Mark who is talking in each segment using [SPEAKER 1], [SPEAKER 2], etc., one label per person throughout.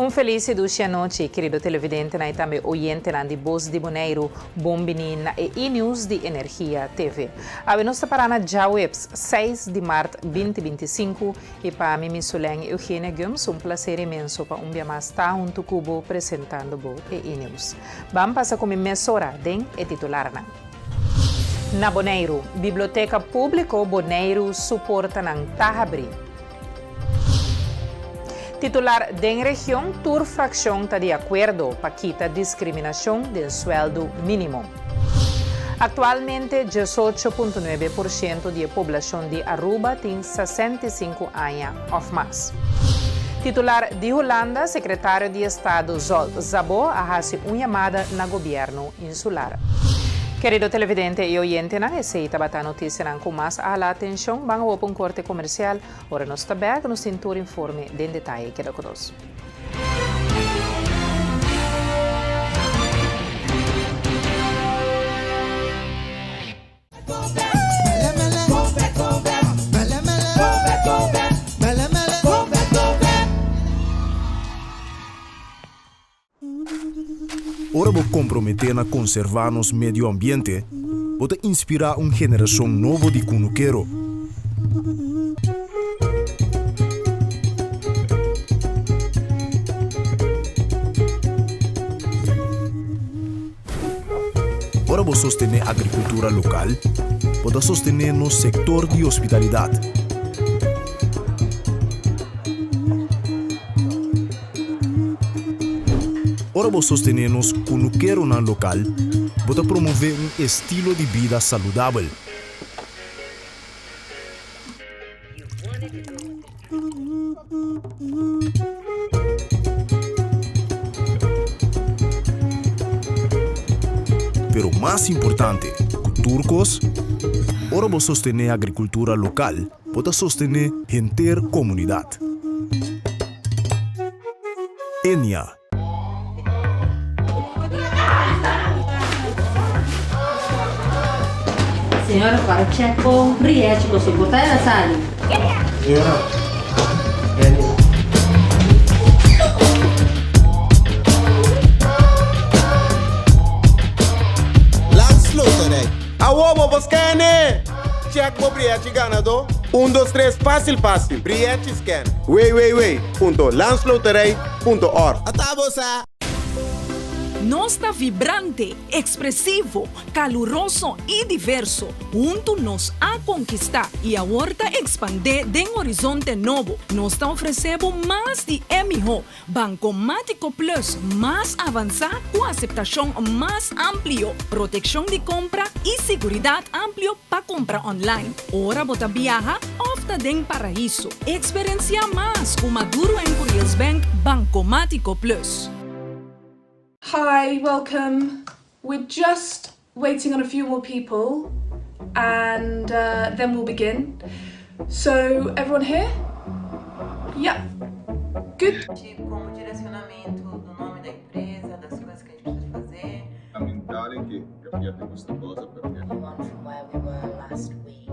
[SPEAKER 1] Un felis i dushi anochi, kerido televidentenan i tambe oyentenan di Bos di Boneiru. Bon bini na e E-News di Energia TV. Awe nos ta pará na djaweps, seis di mart 2025, i pa mi Misulen Eugenia Gumbs un plaser inmenso pa un bia mas ta huntu ku bo presentando bo e E-News. Ban pasa ku mi mesora den e titularnan. Na Boneiru, Biblioteka Públiko Boneiru su portanan ta habrí. Titular Den region tur frakshon ta di akuerdo pa kita diskriminashon den suèldu mínimo. Aktualmente 18.9% di e poblashon di Aruba tin 65 aña òf mas. Titular Di Hulanda, Sekretario di Estado Zsolt Szabó a hasi un yamada na gobièrnu insular. Kerido televidente i oyentenan, esei tabata notisianan ku mas a hala atenshon. Ban awor pa un korte komersial. Ora nos ta bek, nos tin tur informe den detaye. Keda ku nos.
[SPEAKER 2] Ora bo komprometé na konservá nos medio ambiente, bo ta inspirá un generashon nobo di kunukero. Ora bo sostené agrikultura lokal, bo ta sostené nos sektor di hospitalidat. Ora bo sostené nos kunukeronan lokal, bo ta promové un estilo di bida saludabel. Pero mas importante ku tur kos, ora bo sostené agrikultura lokal, bo ta sostené henter komunidat. Enia.
[SPEAKER 3] Señora para check bo rièchi bo soporta el a sali.
[SPEAKER 4] Señora, Enia.
[SPEAKER 5] Landsloterij. Awo bo por scan-e! Check bo brièchi ganadó. Un dos tres fásil fásil. Brièchi scan. www.landsloterij.org.
[SPEAKER 6] Ata bo sa!
[SPEAKER 7] Nos ta vibrante, ekspresivo, kaluroso i diverso. Huntu nos a konkistá i awor ta ekspandé den horizonte nobo. Nos ta ofresé bo mas di e mihó. Bankomátiko Plus mas avansá ku aseptashon mas amplio, protekshon di kompra i siguridat amplio pa kompra online, ora bo ta biaha òf ta den paraiso. Eksperensiá mas ku Maduro en Curiels Bank Bankomátiko Plus.
[SPEAKER 8] Hi, welcome. We're just waiting on a few more people and uh, then we'll begin. So, everyone here? Yeah. Good.
[SPEAKER 9] Como direcionamento do nome da empresa, das coisas que a gente precisa fazer.
[SPEAKER 10] Fondamentale che capiate questa cosa perché.
[SPEAKER 11] Move on from where we were last week.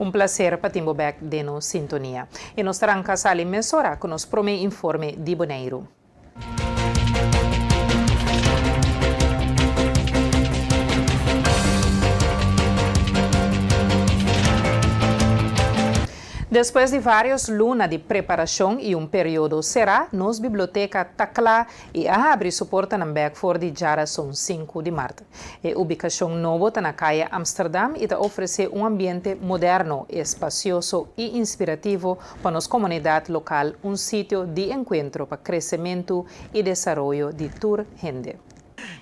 [SPEAKER 1] Un placer pa tin bo bek den nos sintonia. I nos ta ranca sali mesora cu nos prome informe di Boneiru. Despues di vários luna di preparashon i un periodo será, nos biblioteka ta kla i a habri su portanan bèk for di djarason sinku di mart. E ubikashon nobo ta na Kaya Amsterdam i ta ofresé un ambiente moderno, espasioso i inspirativo pa nos komunidat lokal, un sitio di enkuentro pa kresementu i desaroyo di tur hende.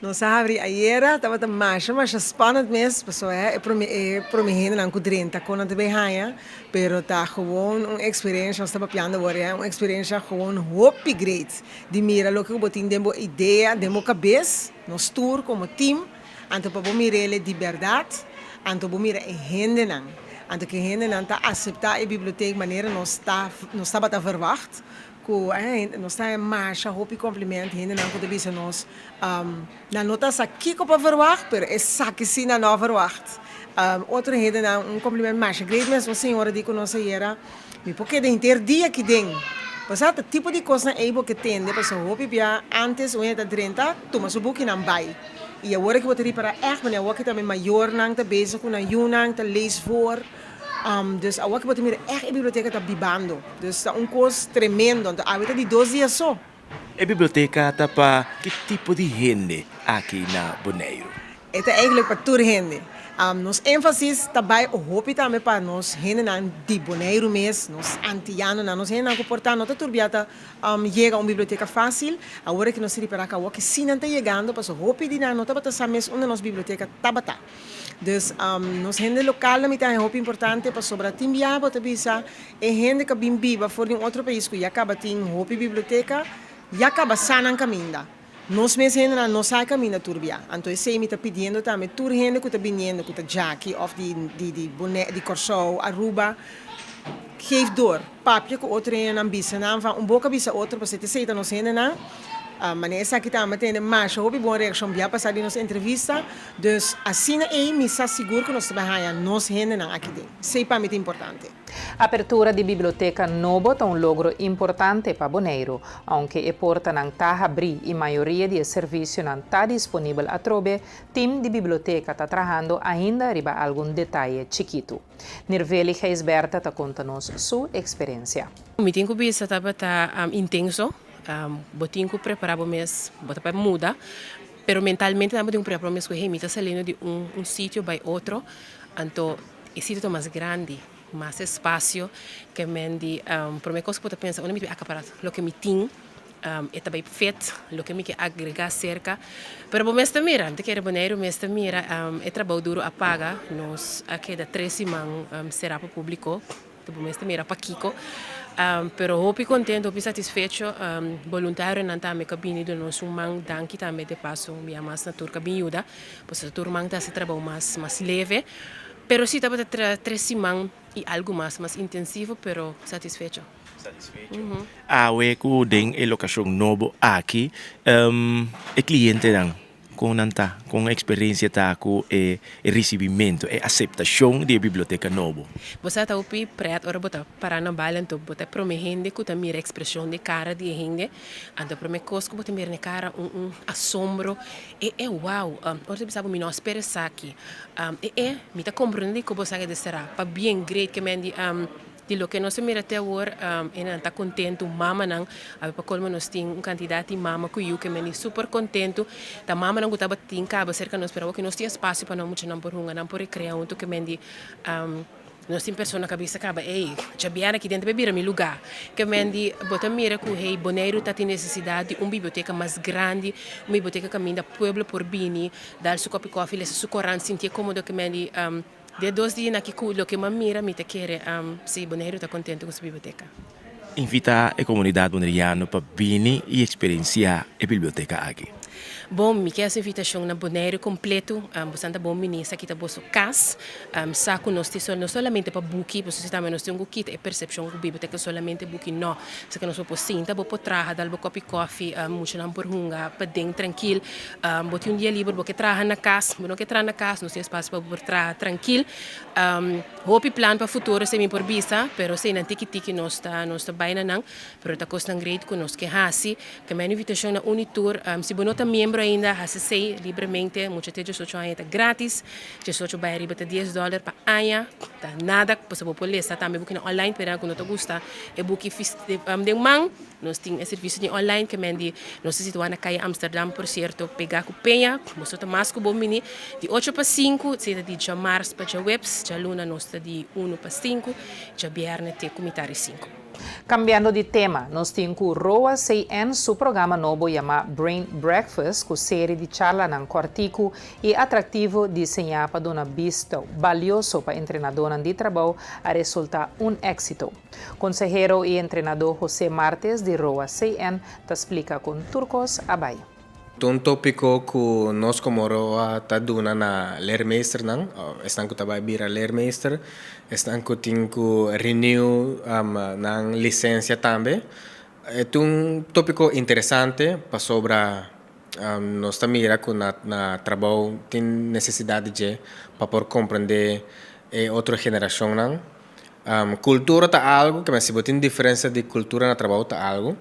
[SPEAKER 6] Nos a habri ayera, tabata masha masha spannend mes, pasobra e prome e prome hendenan ku drenta kon nan ta bay haña, pero ta gewoon un eksperensha, nos ta papiando awor ya, un eksperensha gewoon hopi great di mira loke ku bo tin den bo idea, den bo kabes, nos tur komo team, anto pa bo mir'el di bèrdat, anto bo mira e hendenan, anto ku e hendenan ta aseptá e bibliotek manera nos ta nos tabata verwacht, Ku nos ta haña masha hopi kompliment, hendenan ku ta bisa nos nan no ta sa kiko pa verwagt, pero esaki si nan no a verwagt. Otro hendenan un kompliment masha great mes, un señora di ku nos ayera, mi por keda henter dia aki den. Pasá ta tipo di kosnan ei bo ke tende, pasobra hopi bia antes un hende ta drenta, tuma su bukinan bai. I awor aki bo ta ripará ègt, manera awor aki tambe mayornan ta bezig ku nan yunan, ta lees voor. Dus awor ki bo ta mira ègt e biblioteka ta bibando. Dus ta un kos tremendo. Anto awe ta di dos dia so.
[SPEAKER 12] E biblioteka ta pa ki tipo di hende aki na Boneiru?
[SPEAKER 6] E ta eigenlijk pa tur hende. Nos énfasis ta bai hopi tambe pa nos hendenan di Boneiru mes, nos antianonan, nos hendenan ku por ta no ta tur bia ta yega un biblioteka fásil. Awor ki nos ta ripará ku awor ki sí nan ta yegando pasobra hopi di nan no tabata sa mes unda nos biblioteka tabata. Dus nos hende lokal na mi ta haña hopi importante pasobra tin bia bo ta bisa e hende ku a bin biba for di un otro pais ku ya kaba tin hopi biblioteka ya kaba sa nan kaminda. Nos mes hendenan no sa e kaminda tur bia. Anto esei mi ta pidiendo tambe tur hende ku ta biniendo ku ta djaki òf di di di Bone di Kòrsou, Aruba, geef door, papia ku otro hendenan bisa nan van un boka bisa otro pasobra esei ta nos hendenan. Manera esaki tambe tende masha hopi bon reakshon bia pasá di nos entrevista. Dus asina ei mi sa sigur ku nos ta bai haña nos hendenan aki den. Esei pa mi ta importante.
[SPEAKER 1] Apertura di biblioteka nobo ta un logro importante pa Boneiru. Ounke e portanan ta habrí i mayoria di e servisionan ta disponibel atrobe, tim di biblioteka ta trahando ainda riba algun detaye chikitu. Nirveli Gijsbertha ta konta nos su eksperensia.
[SPEAKER 13] Mi tin ku bisa tabata intenso. Bo tin ku prepará bo mes, bo ta bai muda, pero mentalmente tambe bo tin ku prepará bo mes ku hey mi ta saliendo di un un sitio bai otro, anto e sitio ta mas grandi, mas espasio ke men di prome kos ku bo ta pensa unda mi ta bai akapará loke mi tin, e ta bai fit loke mi ke agregá serka, pero bo mes ta mira, mi ta kere Boneiru mes ta mira e trabou duru a paga, nos a keda tres siman será pa públiko. Bo mes ta mira pakiko. Pero hopi contento, hopi satisfecho. Boluntarionan tambe cu a bini duna nos un man. Danki tambe de paso un bia mas na tur cu a bin yuda. Pasobra tur man ta haci trabou mas mas leve. Pero si tabata tres siman y algo mas, mas intensivo pero satisfecho.
[SPEAKER 12] Satisfecho. Awe cu den e locacion nobo aki e clientenan Kon nan ta? Kon e eksperensia ta ku e risibimentu, e aseptashon di e biblioteka nobo?
[SPEAKER 13] Bo sa ta hopi pret ora bo ta pará na baile anto bo ta e promé hende ku ta mira ekspreshon di kara di e hende. Anto e promé kos ku bo ta mira na e kara un un asombro e e wow ora ta bisa bo mi no a spera esaki e e mi ta komprendé ku bo sa ke ta será pabien great ke men di. Di loke nos a mira te awor, e nan ta kontentu, mamanan, awe pa kolmo nos tin un kantidat di mama ku yu ke meni super kontentu, ta mamanan ku tabata tin kaba serka nos, pero awor ke nos tin espasio pa nan muchanan por hunga, nan por rekrea huntu ke men di, nos tin persona ku a bisa kaba, ey, djabièrnè aki den ta bira mi lugá, ke men di, bo ta mira ku hey, Boneiru ta tin nesesidat di un biblioteka mas grandi, un biblioteka kaminda pueblo por bini, dal su kopi kòfi, lesa su korant, sintié komodo, ke men di. De dos dia na ki ku loke m'a mira mi ta kere si Boneiru ta kontento ku su biblioteka.
[SPEAKER 12] Invitá e komunidat boneriano pa bini i eksperensiá e biblioteka aki.
[SPEAKER 13] Bon, mi ke hasi invitashon na Boneiru kompletu. Bosan ta bon bini, esaki ta boso kas. Sa ku nos tin no solamente pa buki, pasobra si tambe nos tin ku kita e persepshon ku biblioteka ta solamente buki, no. Esaki nos bo por sinta, bo por traha, dal bo kopi kòfi, muchanan por hunga paden trankil. Bo tin un dia liber, bo ke traha na kas, bo no ke traha na kas, nos tin espasio pa bo por traha trankil. Hopi plan pa futuro esei mi por bisa, pero eseinan tiki tiki nos ta nos ta bai na nan, pero ta kosnan great ku nos ke hasi. Ke mi invitashon na uni tur, si bo no ta miembro ainda, hasi esei libremente, mucha te diesocho aña ta gratis, diesocho bai ariba ta dies dòler pa aña, ta nada, pasobra bo por lesa tambe bukinan online, pero ku no ta gusta e buki den man. Nos tin e servisio di online ke men di nos ta situá na Kaya Amsterdam por sierto pegá ku Peña. Boso ta mas ku bon bini di ocho pa sinku, esei ta di djamars pa djaweps, djaluna nos ta di unu pa sinku, djabièrnè te ku mitar di sinku.
[SPEAKER 1] Kambiando di tema, nos tin ku Roa CN su programa nobo yamá Brain Breakfast ku seri di charlanan kòrtiku i atraktivo diseñá pa duna bista balioso pa entrenadónan di trabou a resultá un éksito. Konsehero i entrenadó José Martes di Roa CN ta splika kon tur kos a bai.
[SPEAKER 14] Ta un tópiko ku nos komo Roa ta duna na leermeesternan, esnan ku ta bai bira leermeester, esnan ku tin ku renew nan lisensia tambe. E ta un tópiko interesante pasobra nos ta mira ku na na trabou tin nesesidat di dje pa por komprendé e otro generashonnan. Kultura ta algu, ke men si bo tin diferensia di kultura na trabou ta algu.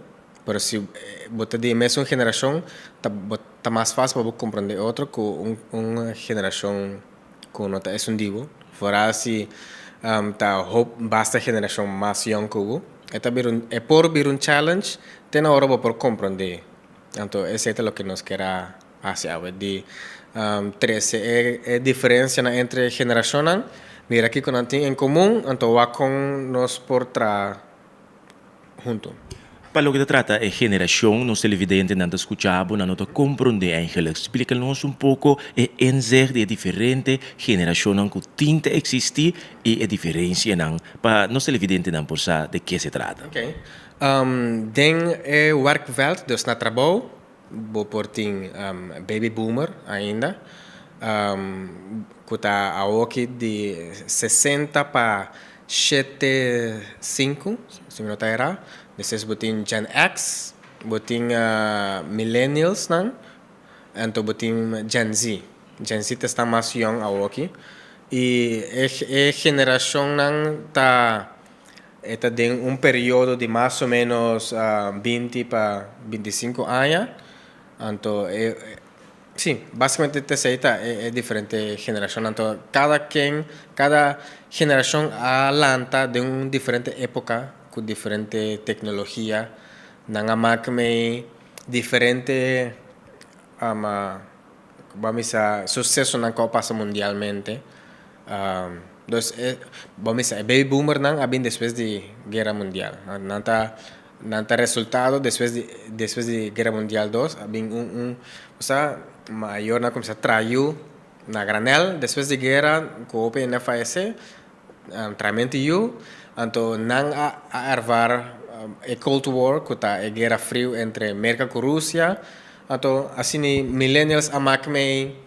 [SPEAKER 14] Pero si bo ta di e mesun generashon, ta bo ta mas fásil pa bo komprondé otro ku un un generashon ku no ta esun di bo. Foral si ta hop basta generashon mas yòn ku bo, e ta bira un e por bira un challenge te na ora bo por komprondé. Anto esei ta loke nos kier a hasi awe, di trese e e diferensianan entre generashonnan, mira kiko nan tin en komun, anto wak kon nos por traha huntu.
[SPEAKER 12] Pa loke ta trata e generashon, nos televidentenan ta skucha bo, nan no ta komprondé eigenlijk. Splika nos un poko e inzicht di e diferente generashonnan ku tin ta eksistí i e diferensianan pa nos televidentenan por sa de ke se trata.
[SPEAKER 14] Oké. Den e werkveld, dus na trabou, Bo por tin baby boomer ainda ku ta awoki di 60 pa shete sinku, si mi no ta erá. Despues bo tin Gen X, bo tin millennialsnan, anto bo tin Gen Z. Gen Z ta esnan mas yòn awoki. I e generashonnan ta. E ta den un periodo di mas o menos 20 pa 25 aña. Anto e, si, basicamente ta esei ta e diferente generashonnan. Anto kada ken, kada generashon a lanta den un diferente epoka ku diferente teknologia. Nan a mak mei diferente, bo a misa susesonan ku a pasa mundialmente. Dus e, bo misa e baby boomernan a bin despues di Guera Mundial. Nan ta nan ta resultado despues di despues di Guera Mundial dos a bin un un osea mayornan a kuminsá traha yu na granèl despues di guera ku hopi hende a fayesé traimentu yu anto nan a a ervar e Cold War ku ta e guera friu entre Merka ku Rusia anto asina millennials a mak mei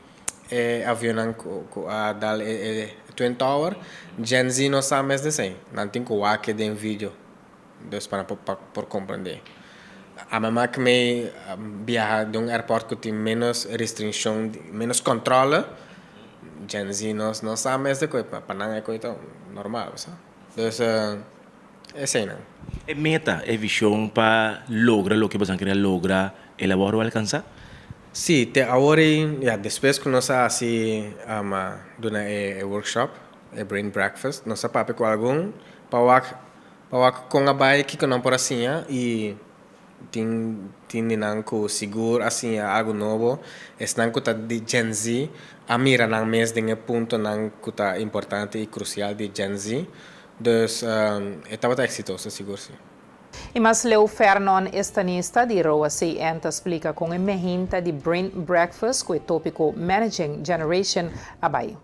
[SPEAKER 14] E avionnan ku a dal e Twin Tower, Gen Z no sa mes desei. Nan tin ku wak e den video dus pa nan por komprendé. Ami mak mei biaha den un airport ku tin ménos restrinshon, ménos kòntròle, Gen Z no sa mes de koi, pa nan e koi ta normal, bo sa. Dus eseinan.
[SPEAKER 12] E meta, e vishon pa logra loke boso a kere logra, el a wòrdu alkansá?
[SPEAKER 14] Sí, te awor ei, ya, despues ku nos a hasi duna e workshop, e brain breakfast, nos a papia ku algun pa wak pa wak kon a bai, kiko nan por a siña i tin tin di nan ku sigur a siña algu nobo. Esnan ku ta di Gen Z a mira nan mes den e puntonan ku ta importante i krusial di Gen Z. Dus e tabata eksitoso sigur sí.
[SPEAKER 1] I mas leu Fernon Estanista di Roa CN ta splika kon e mehinta di Brain Breakfast ku e tópiko Managing Generation a bai.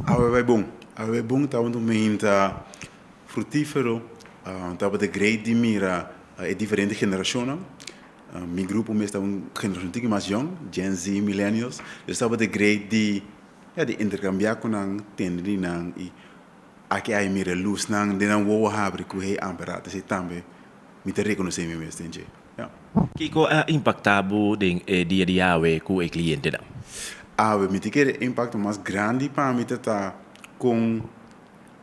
[SPEAKER 15] Awe bai bon. Awe bai bon tabata un mehinta frutífero. Tabata great di mira e diferente generashonnan. Mi grupo mes ta un generashon tiki mas yòn, Gen Z, Millennials. Dus tabata great di, ya, di interkambiá ku nan, tende di nan i Aki ai mira lusnan den nan wowo habri ku hei amper rato esei tambe mi ta rekonosé mi mes den dje. Ya.
[SPEAKER 12] Kiko a impaktá bo den e dia di awe ku e klientenan?
[SPEAKER 15] Awe mi ta kere e impakto mas grandi pa mi ta ta kon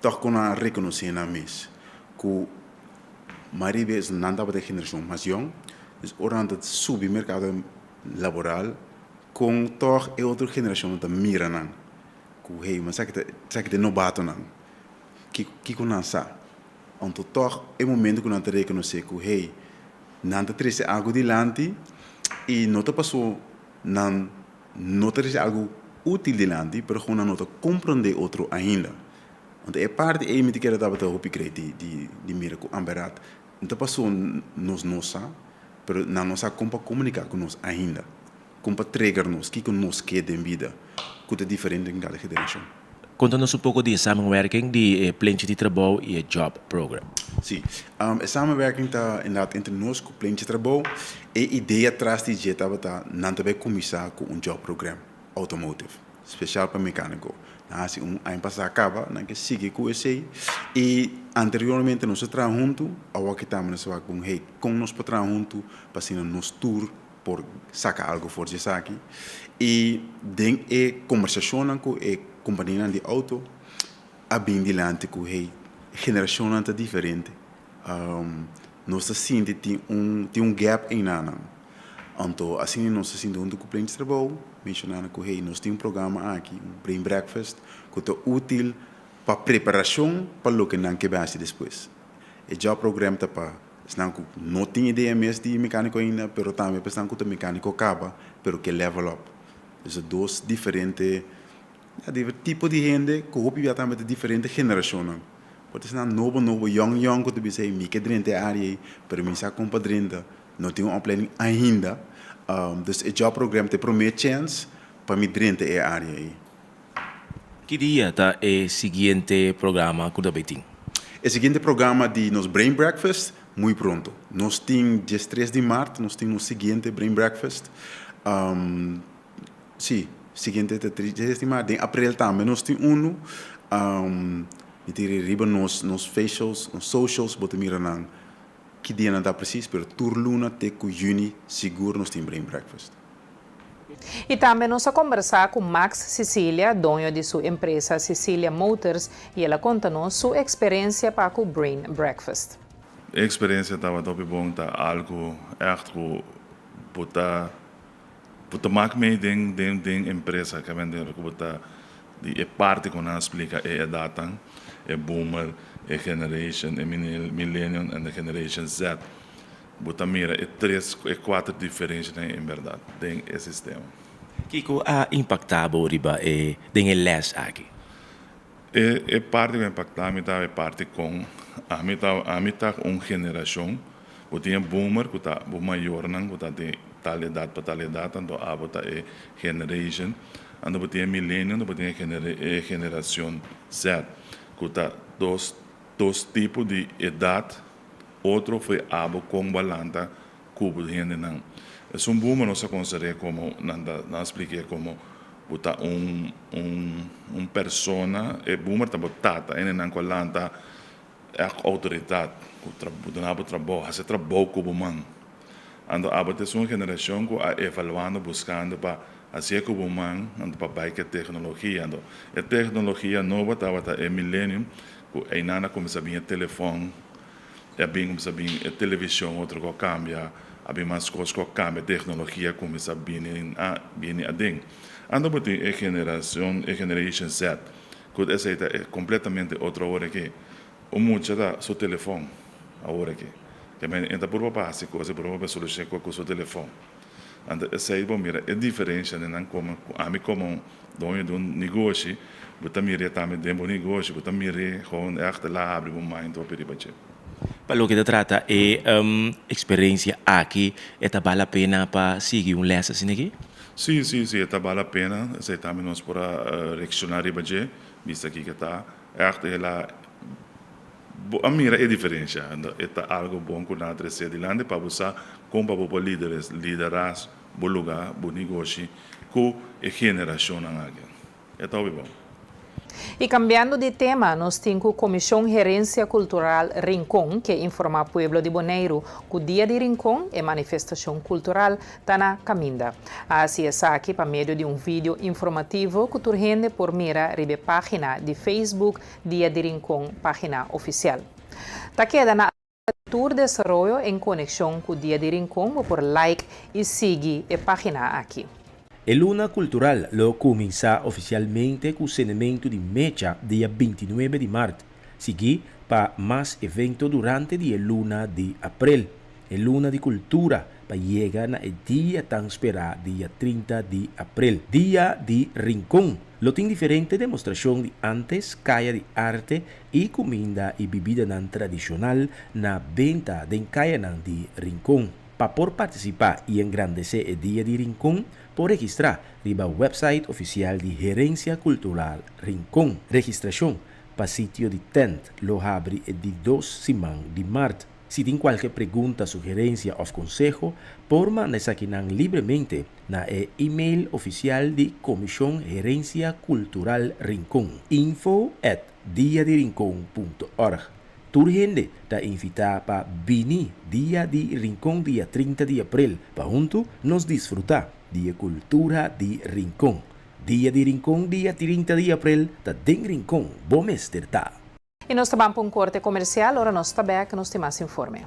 [SPEAKER 15] tòg kon nan a rekonosé nan mes ku mayoria bes nan tabata e generashon mas yòn, dus ora nan ta subi merkado laboral kon tòg e otro generashonnan ta mira nan. Ku hey, ma esaki ta esaki ta e nobatonan. Kiko kiko nan sa? Anto tòg e momento ku nan ta rekonosé ku hey, nan ta trese algu dilanti i no ta pasó nan no ta trese algu útil dilanti, pero kon nan no ta komprondé otro ainda. Anto e parti ei mi ta kere tabata hopi great di di di mira ku amberat. No ta paso nos no sa, pero nan no sa kon pa komuniká ku nos ainda, kon pa trigger nos, kiko nos ke den bida ku ta diferente den kada generashon.
[SPEAKER 12] Konta nos un poko di e samenwerking di e Plenchi di Trabou i e Job Program.
[SPEAKER 15] Sí, e samenwerking ta inderdaad entre nos ku Plenchi Trabou. E idea tras di dje tabata nan ta bai kuminsá ku un job program automotive, spesial pa mekániko. Nan hasi un aña pasá kaba, nan ke sigui ku esei. I anteriormente nos a traha huntu, awor ki tambe nos a wak bon, hey, kon nos por traha huntu pa asina nos tur por saka algu for di esaki. I den e kombersashonnan ku e kompanianan di outo a bin dilanti ku hey, generashonnan ta diferente. Nos ta sinti tin un tin un gap einanan. Anto asina nos ta sinti huntu ku Plenchi Trabou, menshonando ku hey, nos tin un programa aki, un Brain Breakfast, ku ta útil pa preparashon pa loke nan ke bai hasi despues. E job program ta pa esnan ku no tin idea mes di mekániko ainda, pero tambe pa esnan ku ta mekániko kaba, pero ke level up. Dus ta dos diferente, ya, tipo di hende ku hopi bia tambe ta diferente generashonnan. Por ta esnan nobo nobo, yòn yòn ku ta bisa ey mi ke drenta e área ei, pero mi sa kon pa drenta, no tin un opleiding ainda. Dus e job program ta e promé chèns pa mi drenta e área ei.
[SPEAKER 12] Ki dia ta e siguiente programa ku ta bay tin?
[SPEAKER 15] E siguiente programa di nos Brain Breakfast muy pronto. Nos tin diestres di mart nos tin nos siguiente Brain Breakfast. Si, siguiente ta diestres di mart. Den aprel tambe nos tin unu. Mi ta yere riba nos nos facials, nos socials bo ta mira nan ki dia nan ta precies pero tur luna te ku juni sigur nos tin Brain Breakfast.
[SPEAKER 1] I tambe nos a kombersá ku Max Cicilia, doño di su empresa Cicilia Motors, i el a konta nos su eksperensia pa ku Brain Breakfast.
[SPEAKER 16] E eksperensia tabata hopi bon, ta algu ègt ku bo ta bo ta mak mee den den den empresa, kamente ku bo ta di e parti ku nan a splika e edatnan, e boomer, e generation, e millennial en de generation Z. Bo ta mira e tres, e kuater diferenshanan en bèrdat den e sistema.
[SPEAKER 12] Kiko a impaktá bo riba e den e lès aki?
[SPEAKER 16] E e parti ku a impaktá mi ta e parti kon ami ta ami ta un generashon, bo tin e boomer ku ta bo mayornan ku ta di tal edat pa tal edat anto abo ta e generation, anto bo tin e millennial anto bo tin e generacion Z ku ta dos dos tipo di edat. Otro foi abo kon bo a lanta ku bo hendenan. Esun buma nos a konsider'é komo, nan ta nan a splik'é komo bo ta un un un persona, e boomer ta bo tata, hendenan ku a lanta ègt outoridat, ku tra duna bo trabou, hasi trabou ku bo man. Anto abo ta esun generashon ku a evaluando, buskando pa hasié ku bo man, anto pa bai ku e teknologia. Anto e teknologia nobo tabata e millennium Ku einan a kuminsá bin e telefòn, e a bin kuminsá bin e televishon, otro ku a kambia, a bin mas kos ku a kambia, teknologia a kuminsá bini a bini aden. Anto bo tin e generashon, e generation Z, ku esei ta e kompletamente otro awor aki. Un mucha ta su telefòn awor aki. Ke men e ta purba pa hasi kos, e purba pa solushoná kos ku su telefòn. Anto esei bo mira e diferensha den nan komo ku ami komo doño di un negoshi, bo ta mir'é tambe den bo negoshi, bo ta mir'é gewoon ègt la habri bo mind hopi riba dje.
[SPEAKER 12] Pa loke ta trata e eksperensia aki, e ta bal la pena pa sigui un lès asina aki?
[SPEAKER 16] Sí, sí, sí, e ta bal la pena. Esei tambe nos por a reakshoná riba dje, bisa kiko ta. Ègt el a Bo a mira e diferencia? E ta algo bon cu nan a trece dilanti pa bo sa con pa bo por lidera bo lugar, bo negoshi cu e generacionnan aki. E ta hopi bon.
[SPEAKER 1] Y cambiando di tema, nos tin cu Comision Herencia Cultural Rincon ke informa pueblo di Boneiru cu Dia di Rincon, e manifestacion cultural, ta na caminda. A haci esaki pa medio di un video informativo cu tur hende por mira riba e pagina di Facebook Dia di Rincon página ofisial. Ta keda na tur desaroyo en konekshon ku Dia di Rincon bo por like i sigui e página aki.
[SPEAKER 12] E luna kultural lo kuminsá ofisialmente ku senementu di mecha dia bintinuebe di mart, siguí pa mas evento durante di e luna di aprel. E luna di kultura. pa yega na e dia tan sperá dia 30 di aprel, Dia di Rincon. Lo tin diferente demostrashon di antes, kaya di arte i kuminda i bibidanan tradishonal na benta den kayanan di Rincon. Pa por partisipá i engrandesé e Dia di Rincon, por registrá riba wèpsait ofisial di Herensia Kultural Rincon. Registrashon pa sitio di tènt lo habri e di dos siman di mart. Si tin kualke pregunta, sugerensia òf konseho, por manda esakinan libremente na e email ofisial di Komishon Herensia Kultural Rincon, info at diadirincon punto org. Tur hende ta invitá pa bini Dia di Rincon dia 30 di aprel pa huntu nos disfrutá di e kultura di Rincon. Dia di Rincon dia 30 di aprel ta den Rincon bo mester ta.
[SPEAKER 1] I nos ta ban pa un korte komersial, ora nos ta bèk nos tin mas informe.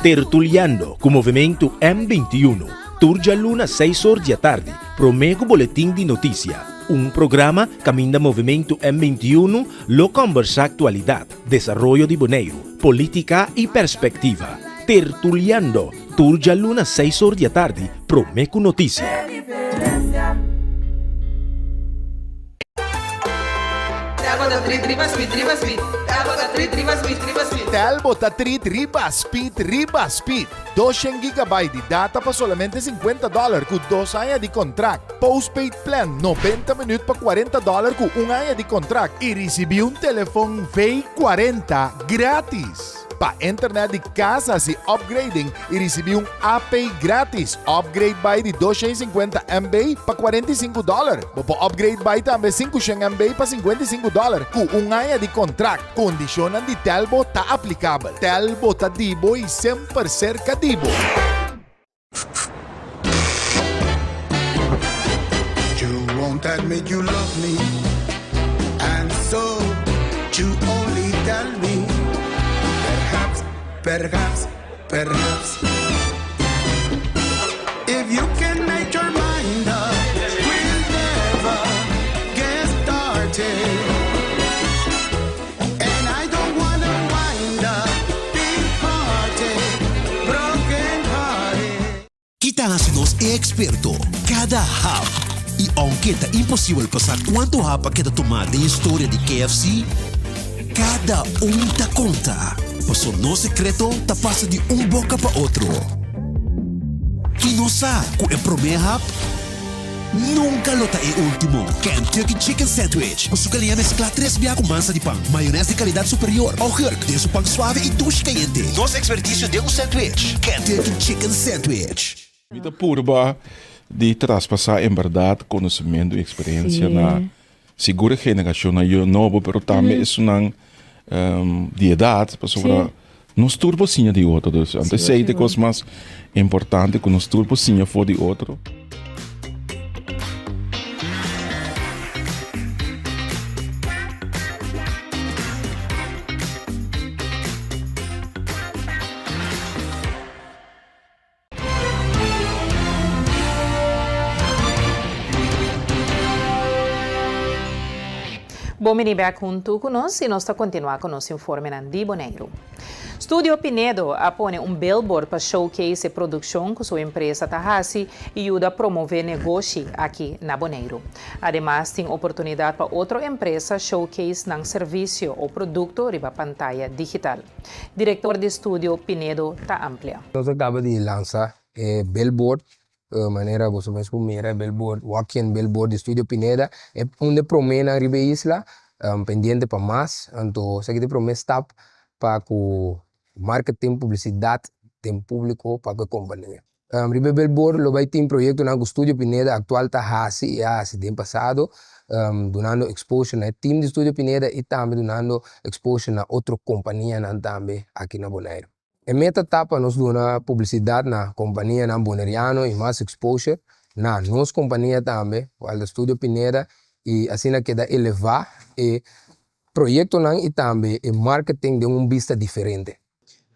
[SPEAKER 12] Tertuliando ku Movementu M 21, tur djaluna seis or di atardi, promé ku Boletin di Notisia, un programa kaminda Movementu M 21 lo kòmbersá aktualidat, desaroyo di Boneiru, polítika i perspektiva. Tertuliando, tur djaluna seis or di atardi, promé ku notisia.
[SPEAKER 17] Tel bo ta treat riba speed riba speed. 200 gigabyte di data pa solamente 50 dollar ku dos aña di kontrakt. Postpaid plan 90 minuut pa 40 dollar ku un aña di kontrakt i risibí un telefon V40 gratis. Pa internet di kas hasi upgrading i risibí un AP gratis. Upgrade bai di 250 MB pa 45 dollar. Bo por upgrade bai tambe 500 MB pa 55 dollar ku un aña di kontrakt. Kondishonnan di Telbo ta aplikabel. Telbo ta di bo i semper serka di bo.
[SPEAKER 18] You won't admit you love me And so you only tell me Perhaps, perhaps, perhaps If you can make your mind up We'll never get started And I don't wanna wind up Big party, broken hearted
[SPEAKER 19] Kita hasi nos e eksperto kada hap. I ounke ta imposibel pa sa kuantu hap a keda tumá den historia di KFC, kada un ta konta, paso nos sekreto ta pasa di un boka pa otro. I nos sa ku e promé hap Nunka lo ta e ultimo. Kentucky Chicken Sandwich ku su galiña mesklá tres bia ku mansa di pan, mayones di kalidat superior, augurk den su pan suave i dushi kayente. Nos ekspertisio den un sandwich, Kentucky Chicken Sandwich.
[SPEAKER 16] Mi ta purba di traspasá en bèrdat konosementu i eksperensia na sigur e generashonnan yu nobo, pero tambe esunnan di edat, pasobra nos tur por siña di otro. Dus anto esei ta e kos mas importante ku nos tur por siña for di otro.
[SPEAKER 1] Bon bini bek huntu ku nos i nos ta kontinuá ku nos informenan di Boneiru. Studio Pinedo a pone un billboard pa showcase e produkshon ku su empresa ta hasi i yuda promové negoshi aki na Boneiru. Ademas tin oportunidat pa otro empresa showcase nan servisio o produkto riba pantaya digital. Direktor di Studio Pinedo ta amplia.
[SPEAKER 20] Nos a kaba di lansa e billboard, manera boso mes por mira e billboard, walk-in billboard di Studio Pineda, e un di e proménan riba e isla, pendiente pa mas, anto esaki ta e promé stap pa ku marketing, publisidat den públiko pa ku e kompania. Riba e billboard lo bai tin proyektonan ku Studio Pineda aktual ta hasi i a hasi den pasado, dunando exposure na e team di Studio Pineda i tambe dunando exposure na otro kompanianan tambe aki na Boneiru. E meta ta pa nos duna publisidat na kompanianan boneriano i mas exposure na nos kompania tambe, kual ta Studio Pineda, i asina keda elevá e proyektonan i tambe e marketing den un bista diferente.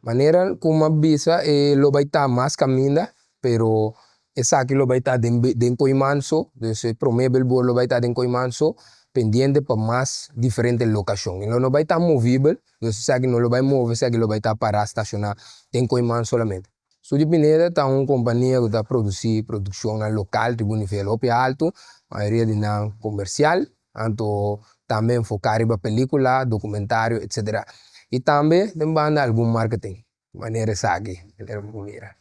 [SPEAKER 20] Manera ku mi a bisa e lo bai ta mas kaminda, pero esaki lo bai ta den den Koiman so, dus e prome billboard lo bai ta den Koiman so. Pendiente pa mas diferente lokashon. E lo no bai ta movibel, dus esaki no lo bai move, esaki lo bai ta pará stashoná den Kooiman solamente. Studio Pineda ta un kompania ku ta produsí produkshonnan lokal riba un nivel hopi haltu, mayoria di nan komersial, anto tambe enfoká riba pelíkula, dokumentario, etsetera. I tambe den banda algun marketing. Manera esaki, manera bo por mira.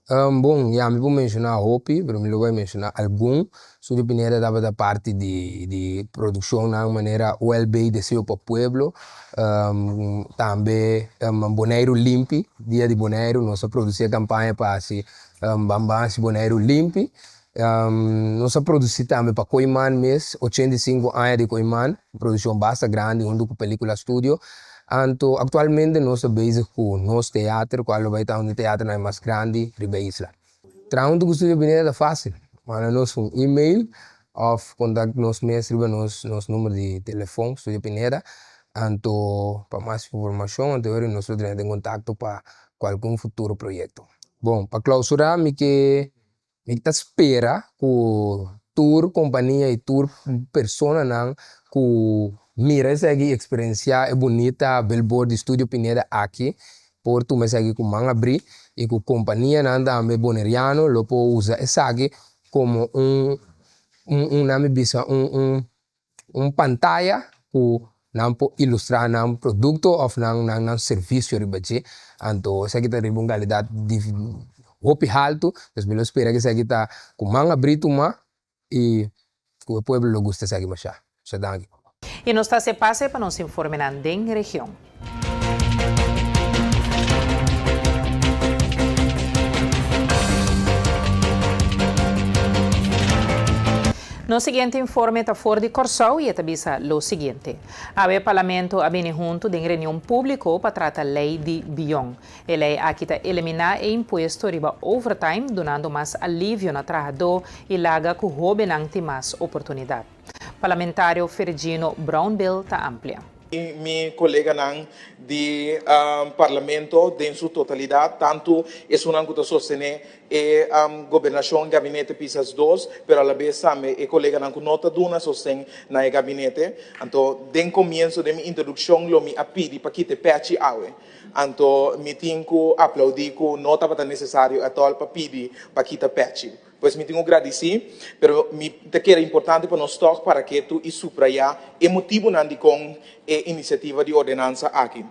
[SPEAKER 20] Bon, ya mi por menshoná hopi, pero mi lo bai menshoná algun. Studio Pineda tabata parti di di produkshonnan manera OLB Deseo pa Pueblo, tambe Boneiru Limpi, Dia di Boneiru nos a produsí e kampaña pa hasi ban ban hasi Boneiru limpi. Nos a produsí tambe pa Kooiman mes, 85 aña di Kooiman, un produkshon basta grandi huntu ku Pelikula Studio. Anto aktualmente nos ta bezig ku nos teater, kual lo bai ta un di teaternan e mas grandi riba e isla. Traha huntu ku Studio Pineda ta fásil, manda nos un email òf kontak nos mes riba nos nos number di telefon Studio Pineda. Anto pa mas informashon anto ora nos lo drenta den kontakto pa kualkun futuro proyekto. Bon, pa klausurá mi ke Mi ta spera ku tur kompania i tur personanan ku mira esaki i eksperensiá e bunita billboard di Studio Pineda aki por tuma esaki ku man abrí i ku kompanianan tambe boneriano lo por usa esaki komo un un nan mi bisa un un un pantaya ku nan por ilustrá nan produkto òf nan nan servisio riba dje. Anto esaki ta riba un kalidat di hopi haltu, pues mi lo spera ku esaki ta ku man abrí tuma i ku e pueblo lo gusta esaki mashá. Masha danki.
[SPEAKER 1] I nos ta hasi pase pa nos informenan den region. Nos siguiente informe ta for di Kòrsou i e ta bisa lo siguiente, Awe Parlamento a bini huntu den reunion públiko pa trata lei di bion. E lei aki ta eliminá e impuesto riba overtime dunando mas alivio na trahadó i laga ku hóbennan tin mas oportunidat. Parlamentario Fergino Brownbill ta amplia.
[SPEAKER 21] Mi koleganan di Parlamento den su totalidat, tantu esunnan ku ta sostené e gobernashon Gabinete Pisas dos, pero alabes tambe e koleganan ku no ta duna sosten na e gabinete. Anto den komienso den mi introdukshon lo mi a pidi pa kita e pèchi awe. Anto mi tin ku aplaudí ku no tabata nesesario ètòl pa pidi pa kita pèchi. Pues mi tin ku gradisí, pero mi ta kere importante pa nos tòg para ketu i suprayá e motibunan dikon e inisiativa di ordenansa aki.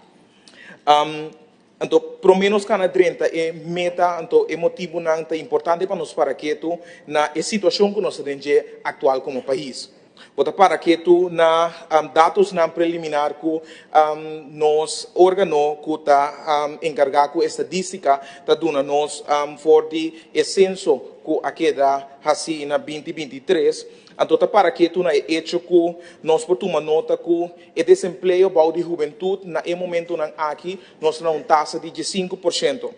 [SPEAKER 21] Anto, promé nos kana drenta e meta, anto e motibunan ta importante pa nos para ketu na e situashon ku nos ta den dje aktual komo pais. Bo ta para ketu na datosnan preliminar ku nos organo ku ta enkargá ku estadístika ta duna nos for di e senso ku a keda hasí na binti 23. Anto ta para ketu na e echo ku nos por tuma nota ku e desempleo bou di hubentut na e momentunan aki nos ta na un tasa di 15%.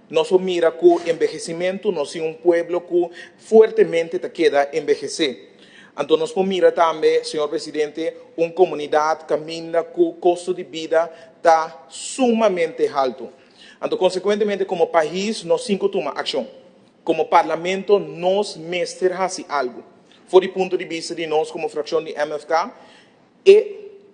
[SPEAKER 21] Nos por mira ku embehesimentu nos tin un pueblo ku fuertemente ta keda embehesé. Anto nos por mira tambe, señor presidente, un komunidat kaminda ku kosto di bida ta sumamente haltu. Anto konsekuentemente komo pais nos tin ku tuma akshon. Komo parlamento nos mester hasi algu. For di punto di bista di nos komo frakshon di MFK, E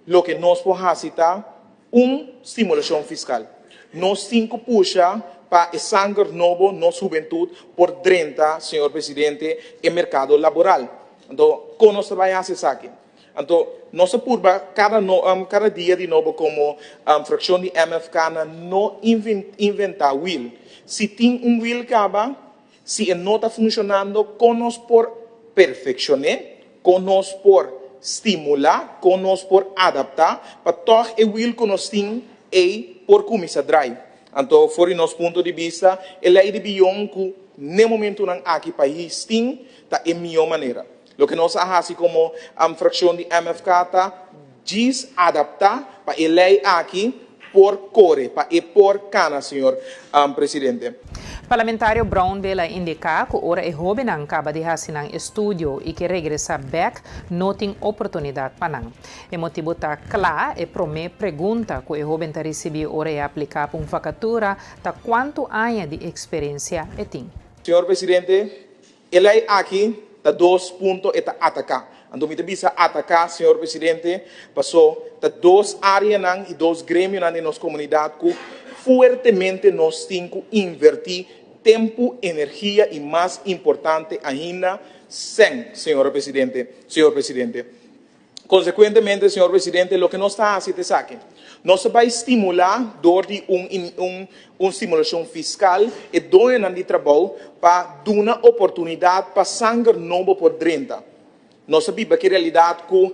[SPEAKER 21] loke nos por hasi ta un stimulashon fiskal. Nos tin ku pusha pa e sanger nobo, nos hubentut, por drenta, señor presidente, e merkado laboral. Anto, kon nos ta bai hasi esaki? Anto, nos ta purba kada no kada dia di nobo komo frakshon di MFK na no inventá wil. Si tin un wil kaba, Si e no ta funshonando, kon nos por perfekshon'é? Kon nos por stimulá? Kon nos por adaptá pa tòg e wil ku nos tin ei por kuminsá drai? Anto, for di nos punto di bista, e lei di bion ku n'e momentunan aki pais tin ta e mihó manera. Loke nos a hasi komo frakshon di MFK ta djis adaptá pa e lei aki por kore, pa e por kana, señor Presidente.
[SPEAKER 1] Parlamentario Brownbill a indiká ku ora e hóbennan kaba di hasi nan estudio i ke regresá bèk no tin oportunidat pa nan. E motibu ta kla, e promé pregunta ku e hóben ta risibí ora e apliká pa un vakatura ta kuantu aña di eksperensia e tin.
[SPEAKER 21] Señor Presidente, e lei aki. Ta dos punto e ta ataká. Anto mi ta bisa ataká, señor presidente, paso ta dos áreanan i dos gremionan den nos komunidat ku fuertemente nos tin ku invertí tempu, energia i mas importante ainda, sèn, señora presidente, señor presidente. Konsekuentemente, señor presidente, loke nos ta hasi ta esaki, Nos ta bai stimulá dor di un un un stimulashon fiskal e doñonan di trabou pa duna oportunidat pa sanger nobo por drenta. Nos ta biba ku e realidat ku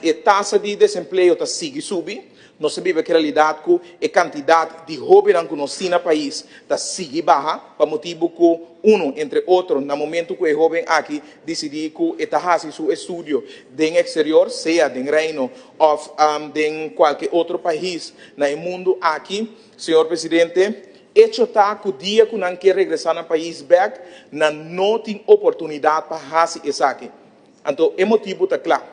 [SPEAKER 21] e tasa di desempleo ta sigui subi. Nos ta biba ku e realidat ku e kantidat di hóbennan ku nos tin na pais ta sigui baha pa motibu ku unu entre otro na momentu ku e hóben aki disidí ku e ta hasi su estudio den eksterior, sea den Reino òf den kualke otro pais na e mundu aki, señor presidente, echo ta ku dia ku nan ke regresá nan pais bèk, nan no tin oportunidat pa hasi esaki. Anto e motibu ta kla.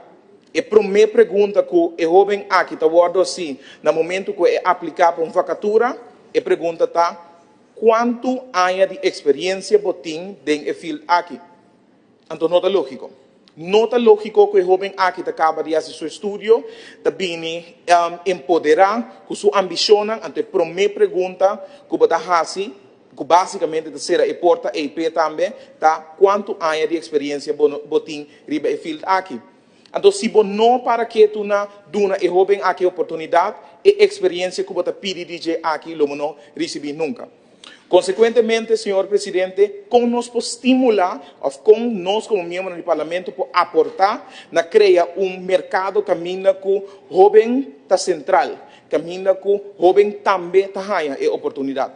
[SPEAKER 21] E promé pregunta ku e hóben aki ta wòrdu hasi na momentu ku e apliká pa un vakatura, e pregunta ta, Kuantu aña di eksperiencia bo tin den e field aki? Anto no ta lógiko. No ta lógiko ku e hóben aki ta kaba di hasi su estudio, ta bini empoderá ku su ambishonnan, anto e promé pregunta ku bo ta hasi, ku básikamente ta sera e porta ei p'e tambe, ta kuantu aña di eksperiencia bo bo tin riba e field aki? Anto si bo no para ketu na duna e hóben aki oportunidat, e eksperiencia ku bo ta pidi di dje aki lo bo no risibí nunka. Konsekuentemente, señor presidente, kon nos por stimulá òf kon nos komo miembronan di parlamento por aportá na krea un merkado kaminda ku hóben ta sentral, kaminda ku hóben tambe ta haña e oportunidat?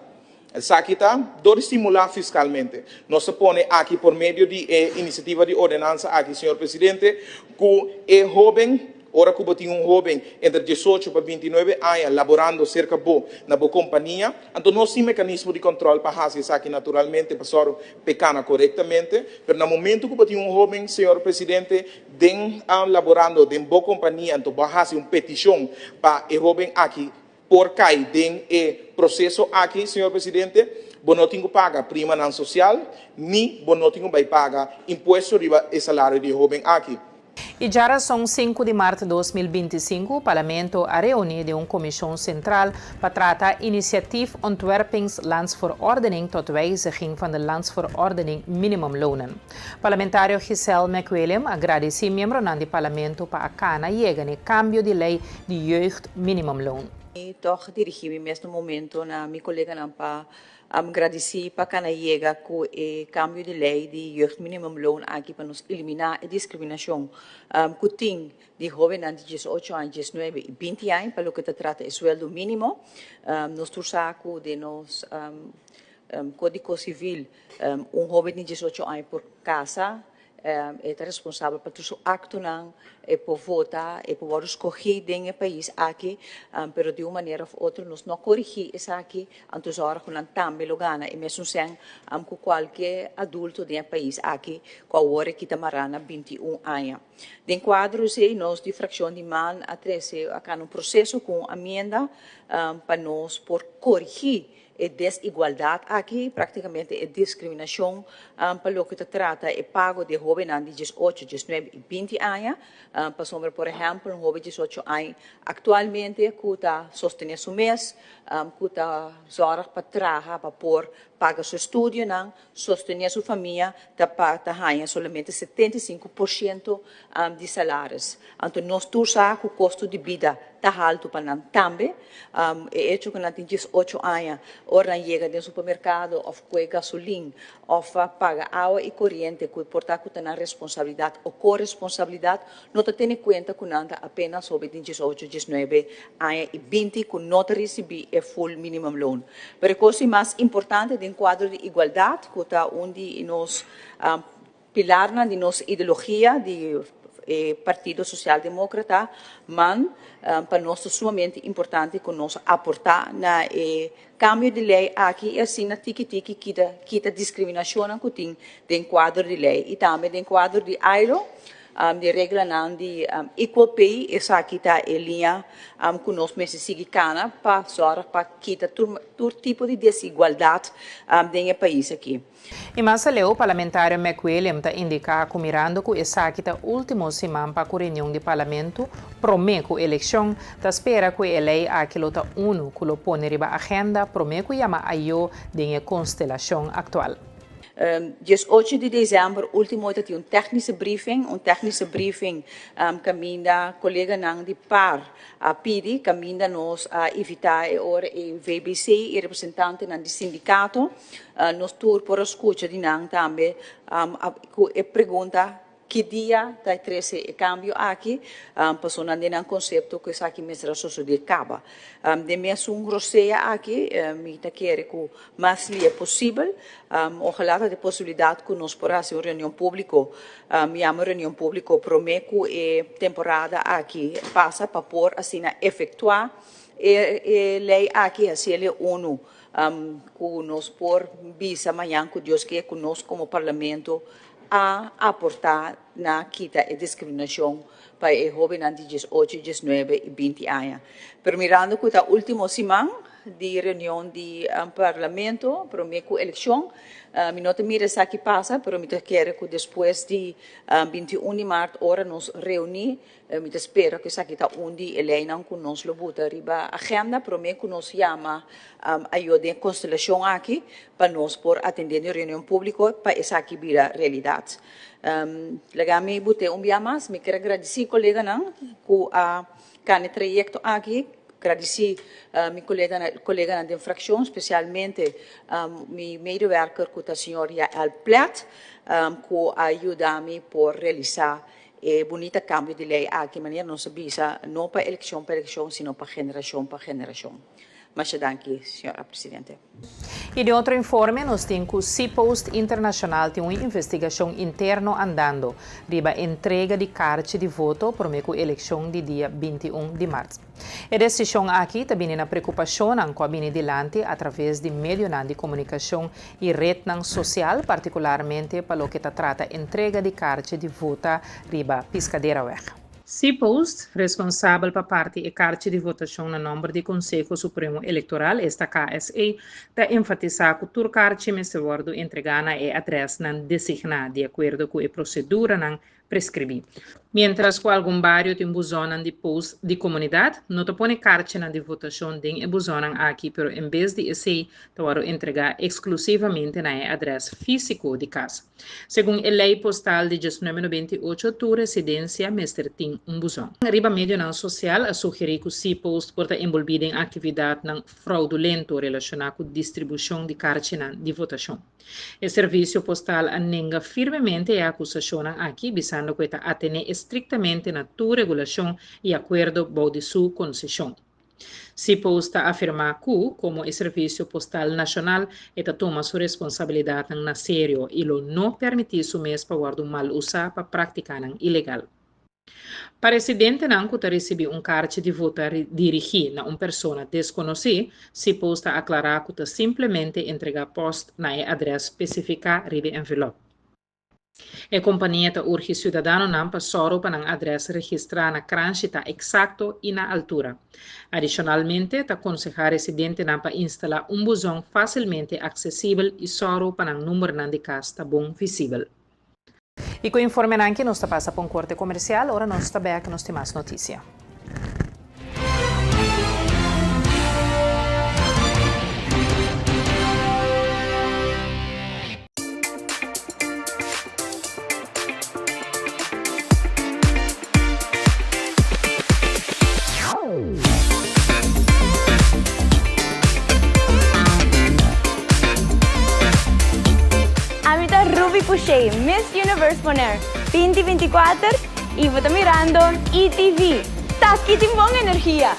[SPEAKER 21] Esaki ta dor di stimulá fiskalmente. Nos ta pone aki por medio di e inisiativa di ordenansa aki, señor presidente, ku e hóben, Ora ku bo tin un hóben entre diesocho pa bintinuebe aña laborando serka bo na bo kompania, anto nos tin mekanismo di kòntròl pa hasi esaki naturalmente pa sòru p'e kana korektamente. Pero na momentu ku bo tin un hóben, señor presidente, den laborando den bo kompania, anto bo a hasi un petishon pa e hóben aki por kai den e proseso aki, señor presidente, bo no tin ku paga primanan sosial ni bo no tin ku bai paga impuesto riba e salario di e hóben aki.
[SPEAKER 1] I djarason sinku di mart 2025, Parlamento a reuní den un komishon sentral pa trata Initiatief Ontwerpings Landsverordening tot wijziging van de Landsverordening Minimumlonen. Parlamentario Giselle McWilliam a gradisí miembronan di Parlamento pa a kana yega n'e kambio di lei di jeugd minimumloon.
[SPEAKER 2] Mi tòg dirigí mi mes na momento na mi koleganan pa gradisí pa kana yega ku e kambio di lei di jeugdminimumloon aki pa nos eliminá e diskriminashon ku tin di hóbennan di diesocho aña, diesnuebe i binti aña pa loke ta trata e sueldo mínimo. Nos tur sa ku den nos kódigo sivil un hóben di diesocho aña por kasa. E ta responsabel pa tur su aktonan, e por vota, e por wòrdu skogí den e pais aki, pero di un manera òf otro nos no a korigí esaki, anto es ora ku nan tambe lo gana e mesun sèn ku kualke adulto den e pais aki ku awor e kita mará na 21 aña. Den kuadro esei nos di frakshon di man a trese a kana un proseso ku un amienda pa nos por korigí E desigualdat aki, praktikamente e diskriminashon pa loke ta trata e pago di e hóbennan di diesocho, diesnuebe i binti aña. Pasobra por ehèmpel un hóben diesocho aña aktualmente ku ta sostené su mes, ku ta zòrg pa traha pa por paga su estudionan, sostené su famia, ta ta haña solamente 75% di salaris. Anto nos tur sa ku kosto di bida ta haltu pa nan tambe. E echo ku nan tin 18 aña, ora nan yega den supermerkado òf kue gasolin òf paga awa i koriente ku por ta ku ta nan responsabilidat o koresponsabilidat, no ta tene kuenta ku nan ta apenas hopi tin 18, 19 aña i 20 ku no ta risibí e full minimumloon. Pero e kos di mas importante den kuadro di igualdat ku ta un di nos pilarnan di nos ideologia di e Partido Social Demócrata, man, pa nos ta sumamente importante ku nos aportá na e kambio di lei aki i asina tiki tiki kita kita diskriminashonnan ku tin den kuadro di lei i tambe den kuadro di ILO. di reglanan di equal pay, esaki ta e liña ku nos mester sigui kana pa sòrg pa kita tur tipo di desigualdat den e pais aki.
[SPEAKER 1] I mas aleu, parlamentario McWilliam ta indiká ku mirando ku esaki ta último siman pa ku reunion di parlamento promé ku elekshon, ta spera ku e lei aki lo ta unu ku lo pone riba agenda promé ku yama ayó den e konstelashon aktual.
[SPEAKER 2] 18 di desèmber último ta tin un tèknische briefing, un tèknische briefing kaminda koleganan di par a pidi, kaminda nos a invitá e ora e VBC i representantenan di sindikato. Nos tur por a skucha di nan tambe ku e pregunta ki dia ta trese e kambio aki, pasobra nan den nan konsepto ku esaki mester a sosodé kaba. Den mesun rosea aki mi ta kere ku mas lia posibel, ojalá ta tin posibilidat ku nos por hasi un reunion públiko, yama reunion públiko promé ku e temporada aki pasa pa por asina efektuá e lei aki, hasiel e unu. Ku nos por bisa mañan ku Dios ke ku nos komo Parlamento a aportá na kita e diskriminashon pa e hóbennan di diesocho, diesnuebe i binti aña. Pero mirando ku ta último siman di reunion di Parlamento promé ku elekshon, mi no ta mira esaki pasa, pero mi ta kere ku despues di 21 di mart ora nos reuní Mi ta spera ku esaki ta un di e leinan ku nos lo buta riba agenda promé ku nos yama ayuda den e konstelashon aki pa nos por atendé den reunion públiko pa esaki bira realidat. Laga mi but'é un bia mas, mi kier a gradisí koleganan ku a kana e trayekto aki, gradisí mi koleganan den frakshon, spesialmente mi medewerker ku ta señor Yael Plet ku a yuda mi por realisá E bunita cambio di ley aki manera nos a bisa no pa eleccion pa eleccion sino pa generacion pa generacion. Masha danki señora Presidente.
[SPEAKER 1] Y den otro informe nos tin cu Cpost Internacional tin un investigacion interno andando riba entrega di carchi di voto prome cu eleccion di dia 21 di maart. E decision aki ta bini na preocupacionnan cu a bini dilanti a traves di medionan di comunicacion y rednan social, particularmente pa loke ta trata entrega di karchi di vota riba Piscaderaweg. Cpost, responsabel pa parti e karchi di votacion na nomber di Conseho Supremo Electoral, esta KSE, ta enfatisa cu tur karchi mester wordo entrega na e adresnan designa di acuerdo cu e proceduranan preskribí. Miéntras ku algun bario tin buzonnan di post di komunidat, no ta pone karchinan di votashon den e buzonnan aki, pero en bes di esei ta wòrdu entregá eksklusivamente na e adrès físiko di kas. Segun e Lei Postal di 1998, tur residensia mester tin un buzon. Riba medionan sosial a sugerí ku C-Post por ta enbolbí den aktividatnan fraudulento relashoná ku distribushon di karchinan di votashon. E servisio postal a nenga firmemente e akusashonnan aki, bisando ku e ta atené estriktamente na tur regulashon i akuerdo bou di su konseshon. Cpost ta afirmá ku, komo e servisio postal nashonal, e ta tuma su responsabilidatnan na serio i lo no permití su mes pa wòrdu mal usá pa práktikanan ilegal. Pa residentenan ku ta risibí un karchi di vota dirigí na un persona deskonosí, Cpost ta aklará ku ta simplemente entregá pòst na e adrès spesifiká riba e envelòp. E kompania ta urgi siudadanonan pa sòru pa nan adrès registrá na kranshi ta eksakto i na altura. Adishonalmente, ta konsehá residentenan pa instalá un buzon fásilmente aksesibel i sòru pa nan numbernan di kas ta bon visibel. I ku informenan ki nos ta pasa pa un korte komersial, ora nos ta bek nos tin mas notisia.
[SPEAKER 3] Ami ta Ruby Pouchet, Miss Universe Bonaire 2024 y bo ta mirando ETV. Taki tin bon energia!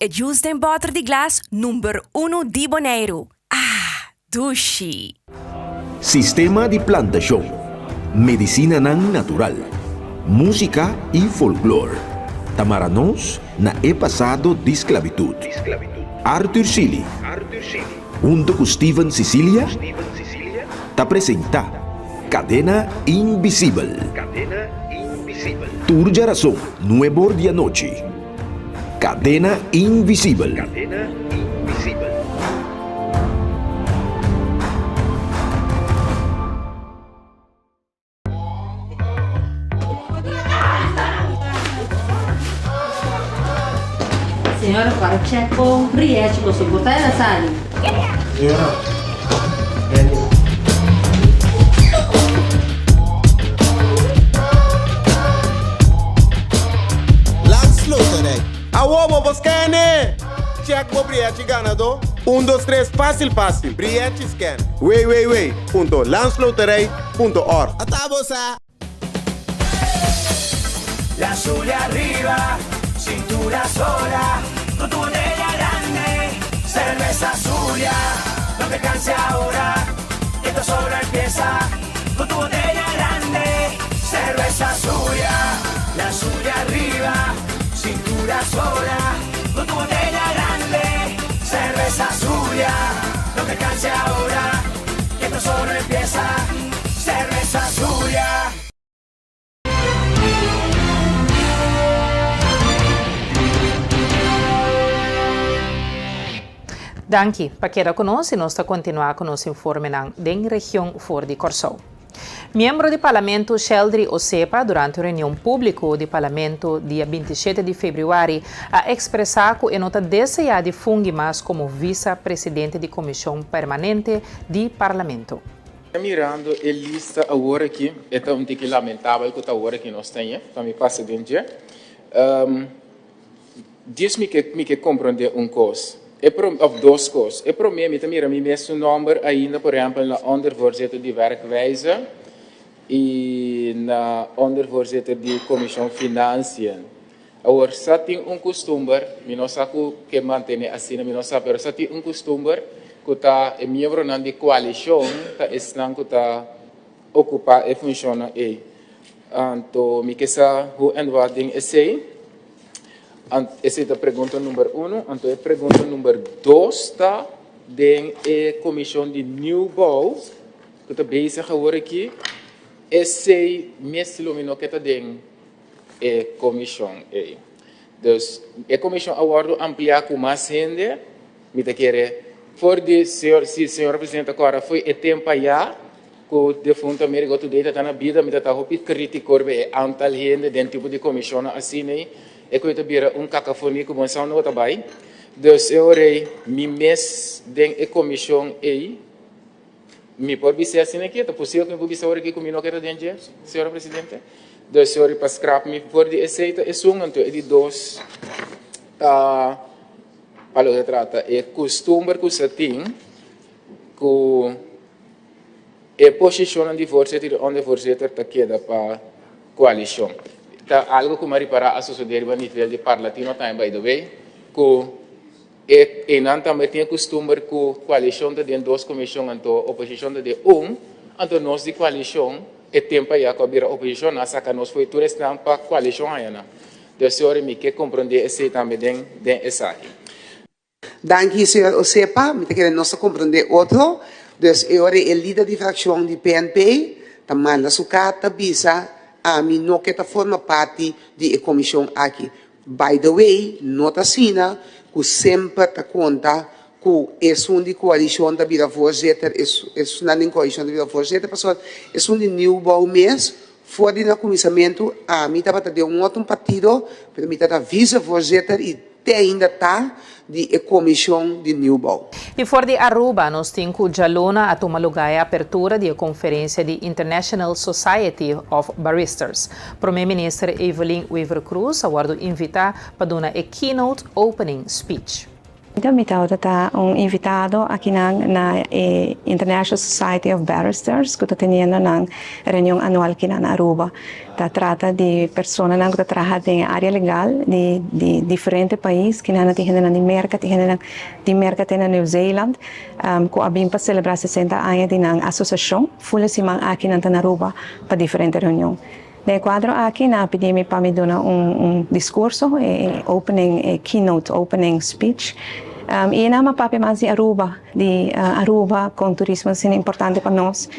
[SPEAKER 3] e juice den bòter di glas number unu di Boneiru. Ah, dushi!
[SPEAKER 19] Sistema di plantashon, medisinanan natural, músika i folklor ta mara nos na e pasado di sklabitut. Arthur Sealy hunto ku Steven Cicilia ta presentá Kadena Invisibel. Tur djarason nuebor di anochi. Kadena Invisibel.
[SPEAKER 4] Señora para check bo rièchi bo soporta el a sali.
[SPEAKER 5] Señora, Benny. Landsloterij. Awo bo por scan e! Check bo brièchi ganadó. Un dos tres fásil fásil. Brièchi scan. www.landsloterij. Punto org. Ata bo sa!
[SPEAKER 18] La Zulia arriba, cintura sola, con tu botella grande, cerveza Zulia. No te canses ahora, que esto solo empieza, con tu botella grande, cerveza Zulia. La Zulia arriba, cintura sola, con tu botella grande, cerveza Zulia. No te canses ahora, que esto solo empieza, cerveza Zulia.
[SPEAKER 1] Danki pa keda ku nos i nos ta kontinuá ku nos informenan den region for di Kòrsou. Miembro di Parlamento Sheldry Osepa durante un reunion públiko di Parlamento dia 27 di febrüari a ekspresá ku e no ta deseá di fungi mas komo visa presidente di Komishon Permanente di Parlamento.
[SPEAKER 22] Mirando e lista awor aki, e ta un tiki lamentabel ku ta awor aki nos ta ñe, pa mi pasa den dje. Djis mi ke mi ke komprondé un kos, e pro òf dos kos. E promé, mi ta mira mi mes su nòmber ainda, por ehèmpel, na ondervoorzitter di werkwijze i na ondervoorzitter di komishon financiën. Awor, sa tin un kustumber, mi no sa ku ke mantené asina, mi no sa, pero sa tin un kustumber ku ta e miembronan di koalishon ta esnan ku ta okupá e funshonnan ei. Anto mi ke sa hoe en wat den esei. Esei ta pregunta number uno. Anto e pregunta number dos ta den e komishon di nieuwbouw ku ta bezig awor aki, esei mes lo mi no ke ta den e komishon ei. Dus e komishon a wòrdu ampliá ku mas hende, mi ta kere for di señor, si señora presidente ta kòrda fo'i e tempu ayá ku defunto Amerigo Today ta ta na bida, mi ta ta hopi krítiko riba e antal hende den tipo di komishonnan asina ei, e ku ta bira un kakafonia ku bon sa unda bo ta bai. Dus e ora ei mi mes den e komishon ei. Mi por bis'é asina aki? Ta posibel ku mi por bisa ora aki ku mi no keda den dje, señora presidente? Dus sorry pa skrap mi for di esei ta esun, anto e di dos ta pa loke ta trata e kustumber ku sa tin ku e posishonnan di voorzitter i ondervoorzitter ta keda pa koalishon. Ta algu ku mi a ripará a sosodé riba nivel di Parlatino tambe by the way ku E einan tambe tin e kustumber ku koalishon ta den dos komishon anto oposishon ta den un, anto nos di koalishon e tempu aya ku a bira oposishon nan a saka nos fo'i tur esnan pa koalishon haña nan. Dus señor mi ke komprondé esei tambe den den esaki.
[SPEAKER 23] Danki señor Osepa, mi ta kere nos ta komprondé otro, dus e ora e lider di frakshon di PNP ta manda su karta bisa ami no ke ta forma parti di e komishon aki. By the way, no ta asina ku semper ta konta ku esun di koalishon ta bira voorzitter, esunnan den koalishon ta bira voorzitter, pasobra esun di nieuwbouw mes for di na kuminsamentu ami tabata den un otro partido, pero mi tabata vicevoorzitter i te ainda ta di e komishon di nieuwbouw.
[SPEAKER 1] I for di Aruba nos tin ku djaluna a tuma lugá e apertura di e konferensia di International Society of Barristers. Prome Minister Evelyn Wever-Croes a wòrdu invitá pa duna e keynote opening speech.
[SPEAKER 7] Mi tabata ta un invitado akinan na e International Society of Barristers ku ta teniendo nan reunion anual kinan na Aruba. Ta trata di personanan ku ta traha den e área legal di di diferente pais, kinan nan tin hendenan di Merka, tin hendenan di Merka te na Nieuw Zeeland ku a bin pa selebrá 60 aña di nan asosiashon. Ful e siman aki nan ta na Aruba pa diferente reunion. Den e kuadro aki nan a pidi mi pa mi duna un un diskurso, e opening, e keynote opening speech. I nan a papia mas di Aruba, di Aruba kon turismo ta asina importante pa nos,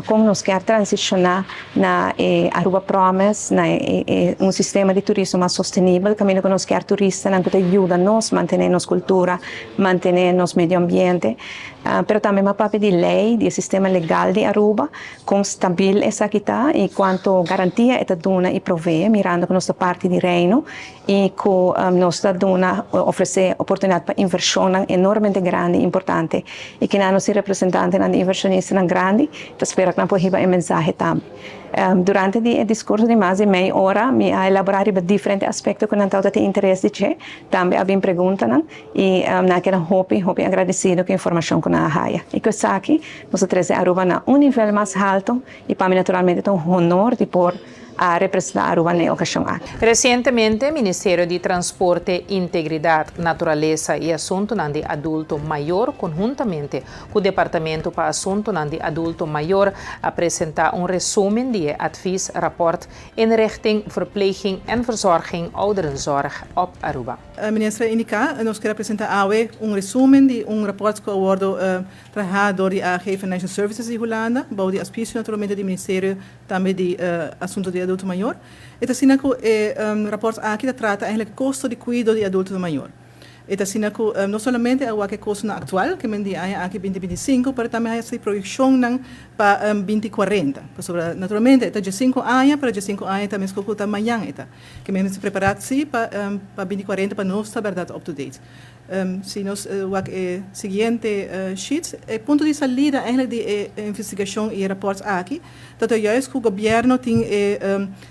[SPEAKER 7] kon nos kier transishoná na e Aruba Promise, na e e un sistema di turismo mas sostenibel kaminda ku nos kier turistanan ku ta yuda nos mantené nos kultura, mantené nos medio ambiente. Pero tambe mi a papia di lei, di e sistema legal di Aruba. Kon stabil esaki ta i kuantu garantia e ta duna i provee, mirando ku nos ta parti di Reino i ku nos ta duna ofresé oportunidat pa invershonnan enormemente grandi i importante. I kinan nos tin representantenan di invershonistanan grandi, ta spera ku nan por hiba e mensahe tambe. Durante di e diskurso di mas di mei ora mi a elaborá riba diferente aspekto ku nan tabata tin interes di dje. Tambe a bin preguntanan i nan a keda hopi, hopi agradesido ku e informashon ku nan a haya. I ku esaki Nos a trece Aruba na un nivel mas halto y pa mi naturalmente ta un honor di por a representa Aruba na e ocasion aki.
[SPEAKER 1] Resientemente Ministerio di Transporte, Integridad, Naturalesa y Asuntonan di Adulto Mayor conhuntamente cu Departamento pa Asuntonan di Adulto Mayor a presenta un resumen di e advies rapport Inrichting, Verpleging en Verzorging Ouderenzorg op Aruba.
[SPEAKER 8] Minister a indica, nos kier a presenta awe un resumen di un rapport cu a wordo Trahá dor di AG Financial Services di Hulanda, bou di auspicio naturalmente di Ministerio tambe di Asunto di Adulto Mayor. E ta asina cu e rapport aki ta trata eigenlijk costo di cuido di adultonan mayor. E ta asina cu no solamente a wak e costonan actual, ke men di aña aki binti 25, pero tambe a haci proyeccionnan pa binti 40. Pasobra naturalmente e ta diescinco aña, pero diescinco aña ta mesco cu ta mañan e ta. Ke men mester prepara si pa binti 40 pa nos ta berdad up to date. Si nos wak e siguiente sheet, e punto di salida eigenlijk di e investigashon i e rapòrt aki ta ta juist ku gobièrnu tin e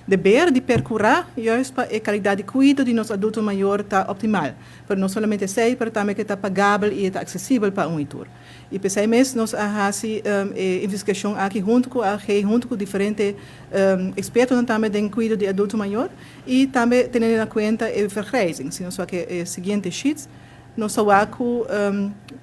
[SPEAKER 8] deber di perkurá juist pa e kalidat di kuido di nos adulto mayor ta optimal. Pero no solamente esei, pero tambe ku e ta pagabel i e ta aksesibel pa un i tur. I p'esei mes nos a hasi e investigashon aki huntu ku AG, huntu ku diferente ekspertonan tambe den kuido di adulto mayor. I tambe teniendo na kuenta e vergrijzing. Si nos wak e siguiente sheets, nos ta wak ku,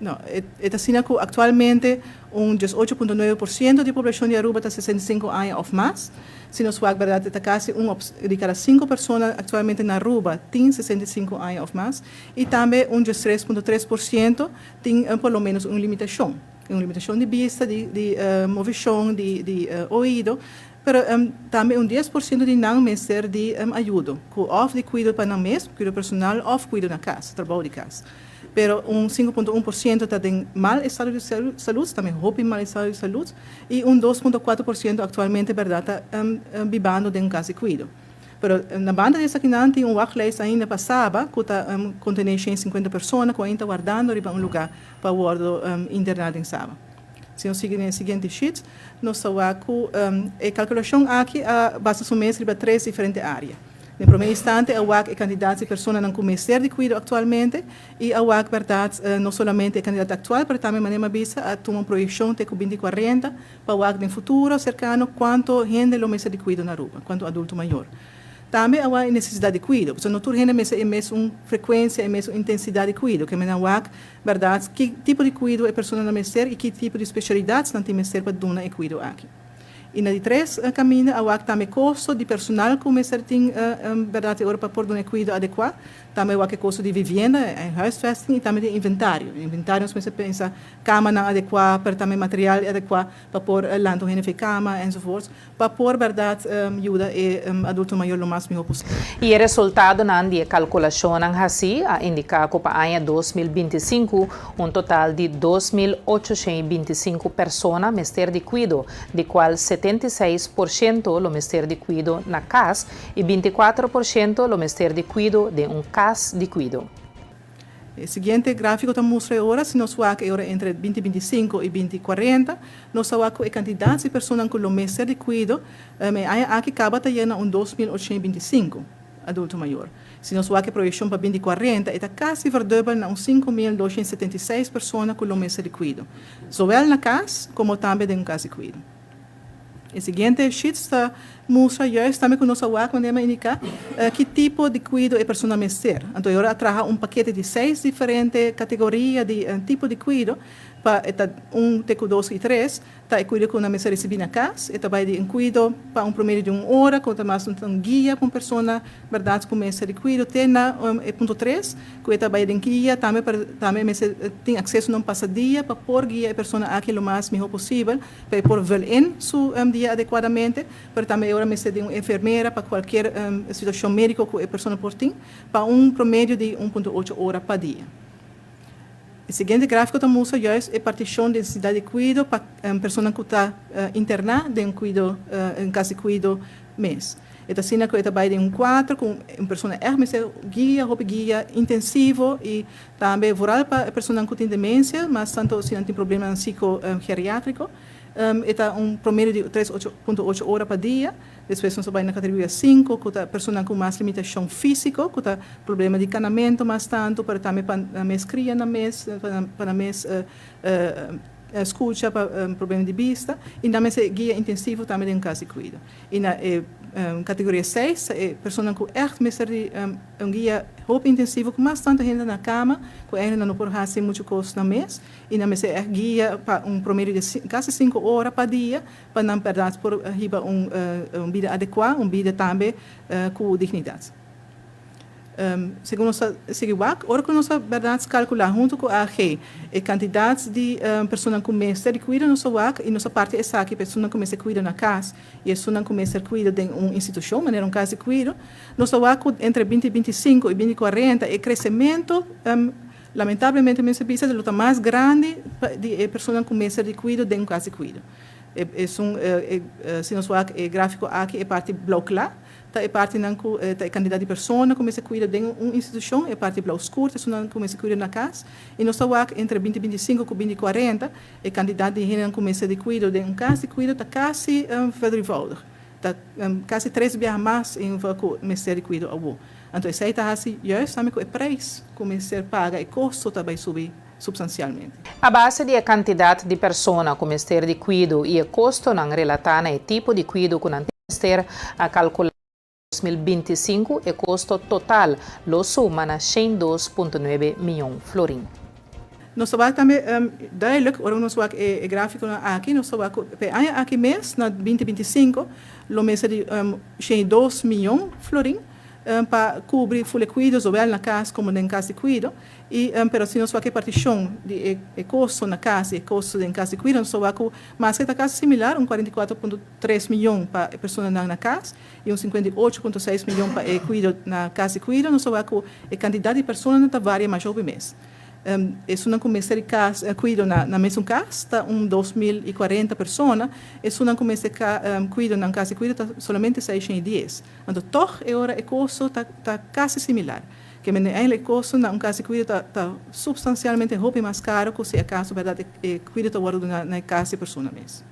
[SPEAKER 8] no, e ta asina ku aktualmente un 18.9% di poblashon di Aruba ta 65 aña òf mas. Si nos wak bèrdat e ta kasi un op di kada sinku persona aktualmente na Aruba tin 65 aña òf mas. I tambe un 13.3% tin por lo ménos un limitashon, un limitashon di bista, di moveshon, di oido. Pero tambe un 10% di nan mester di ayudo, ku òf di kuido pa nan mes, kuido personal, òf kuido na kas, trabou di kas. Pero un 5.1% ta den mal estado di salud, tambe hopi mal estado di salud, i un 2.4% aktualmente bèrdat ta bibando den un kas di kuido. Pero na banda di esakinan tin un wachtlijst ainda pa Saba ku ta kontené 150 persona ku ainda ta wardando riba un lugá pa wòrdu interná den Saba. Si nos sigui den e siguiente sheet, nos ta wak ku e kalkulashon aki a basa su mes riba tres diferente área. Den promé instante a wak e kantidat di personanan ku mester di kuido aktualmente i a wak bèrdat no solamente e kantidat aktual pero tambe manera mi a bisa a tuma un proyekshon te ku binti kuarenta pa wak den futuro serkano kuantu hende lo mester di kuido na Aruba, kuantu adulto mayor. Tambe a wak e nesesidat di kuido, pasobra no tur hende mester e mesun frekuensia, e mesun intensidat di kuido. Ke mester a wak Bèrdat, ki tipo di kuido e personanan mester i ki tipo di spesialidatnan tin mester pa duna e kuido aki. I na di tres kaminda a wak tambe kosto di personal ku mester tin bèrdat e ora pa por duna e kuido adekuá. Tambe a wak e kosto di vivienda, e huisvesting, i tambe di inventario. E inventario nos mester pensa kamanan adekuá, pero tambe material adekuá pa por lanta un hende for e kama enzovoorts. Pa por bèrdat yuda e adulto mayor lo mas mihó posibel.
[SPEAKER 1] I e resultadonan di e kalkulashonnan hasí a indiká ku pa aña 2025 un total di 2825 persona mester di kuido, di kual 76% lo mester di kuido na kas i 24% lo mester di kuido den un kas di kuido.
[SPEAKER 8] E siguiente gráfiko ta mustra e ora, si nos wak e ora entre 2025 i 2040, nos ta wak ku e kantidat di personanan ku lo mester di kuido e aña aki kaba ta yena un 2825 adulto mayor. Si nos wak e proyekshon pa binti kuarenta, e ta kasi verdubbel na un 5276 persona ku lo mester di kuido, zowel na kas komo tambe den un kas di kuido. E siguiente sheets ta mustra juist tambe ku nos a wak manera mi a indiká ki tipo di kuido e persona mester. Anto e ora a traha un pakete di seis diferente kategoria di tipo di kuido pa e ta un te ku dos i tres ta e kuido ku nan mester risibí na kas. E ta bai di un kuido pa un promedio di un ora ku ta mas un guia pa un persona bèrdat ku mester di kuido te na e punto tres ku e ta bai den guia tambe pa tambe e mester tin akseso na un pasadia pa por guia e persona aki lo mas mihó posibel. Pa e por vul in su dia adekuadamente, pero tambe e ora mester di un enfermera pa kualkier situashon médiko ku e persona por tin, pa un promedio di un punto ocho ora pa dia. E siguiente gráfiko ta mustra juist e partishon di nesesidat di kuido pa personanan ku ta interná den kuido, un kas di kuido mes. E ta asina ku e ta bai den un kuadro ku un persona ègt mester guia, hopi guia intensivo i tambe vooral pa e personanan ku tin demensia, mas tanto si nan tin problemanan psicogeriatrico. E ta un promedio di tres ocho punto ocho ora pa dia. Despues nos ta bai na kategoria sinku ku ta personanan ku mas limitashon físiko, ku ta problema di kanamentu mas tantu, pero tambe pa nan mes kria nan mes, pa nan mes skucha, pa problema di bista i nan mester guia intensivo tambe den un kas di kuido. I na e kategoria seis ta e personanan ku ègt mester di un guia hopi intensivo ku mas tantu hende na kama ku eigenlijk nan no por hasi muchu kos nan mes i nan mester ègt guia pa un promedio di kasi sinku ora pa dia pa nan bèrdat por hiba un bida adekuá, un bida tambe ku dignidat. Segun nos ta sigui wak, ora ku nos ta bèrdat kalkulá huntu ku AG e kantidat di personanan ku mester di kuida nos ta wak i nos ta parti esaki pa esunnan ku mester kuida na kas i esunnan ku mester kuida den un institushon manera un kas di kuido, nos ta wak ku entre binti 25 i binti 40 e kresementu lamentablemente mester bisa lo ta mas grandi di e personanan ku mester di kuido den un kas di kuido. Esun si nos wak e gráfiko aki e parti blou kla. Ta e partinan ku ta e kantidat di persona ku mester kuida den un institushon, e parti blou skur ta esunnan ku mester kuida na kas. I nos ta wak entre binti 25 ku binti 40 e kantidat di hendenan ku mester di kuido den un kas di kuido ta kasi verdrievoudig. Ta kasi tres biaha mas ku mester di kuido awor. Anto esei ta hasi juist tambe ku e preis ku mester paga, e kosto ta bai subi supstansialmente.
[SPEAKER 1] A base di e kantidat di persona ku mester di kuido i e kostonan relatá na e tipo di kuido ku nan mester, a kalkulá 2025 e kosto total lo suma na 102.9 mion florin.
[SPEAKER 8] Nos ta wak tambe duidelijk, ora nos wak e gráfikonan aki, nos ta wak ku pa e aña aki mes, na 2025, lo mester di 102 mion florin pa kubri ful e kuido, zowel na kas komo den kas di kuido. I pero si nos wak e partishon di e kosto na kas i e kosto den kas di kuido, nos ta wak ku maske ta kasi similar, un 44.3 mion pa e personanan na kas i un 58.6 mion pa e kuido na kas di kuido, nos ta wak ku e kantidat di personanan ta varia masha hopi mes. Esunnan ku mester di kas kuido na nan mesun kas ta un 2040 persona, esunnan ku mester kuido na un kas di kuido ta solamente 610. Anto tòg e ora e kosto ta kasi similar. Ke mende eigenlijk e kosto na un kas di kuido ta ta supstansialmente hopi mas karo ku si akaso bèrdat e kuido ta wòrdu duna na e kas di e persona mes.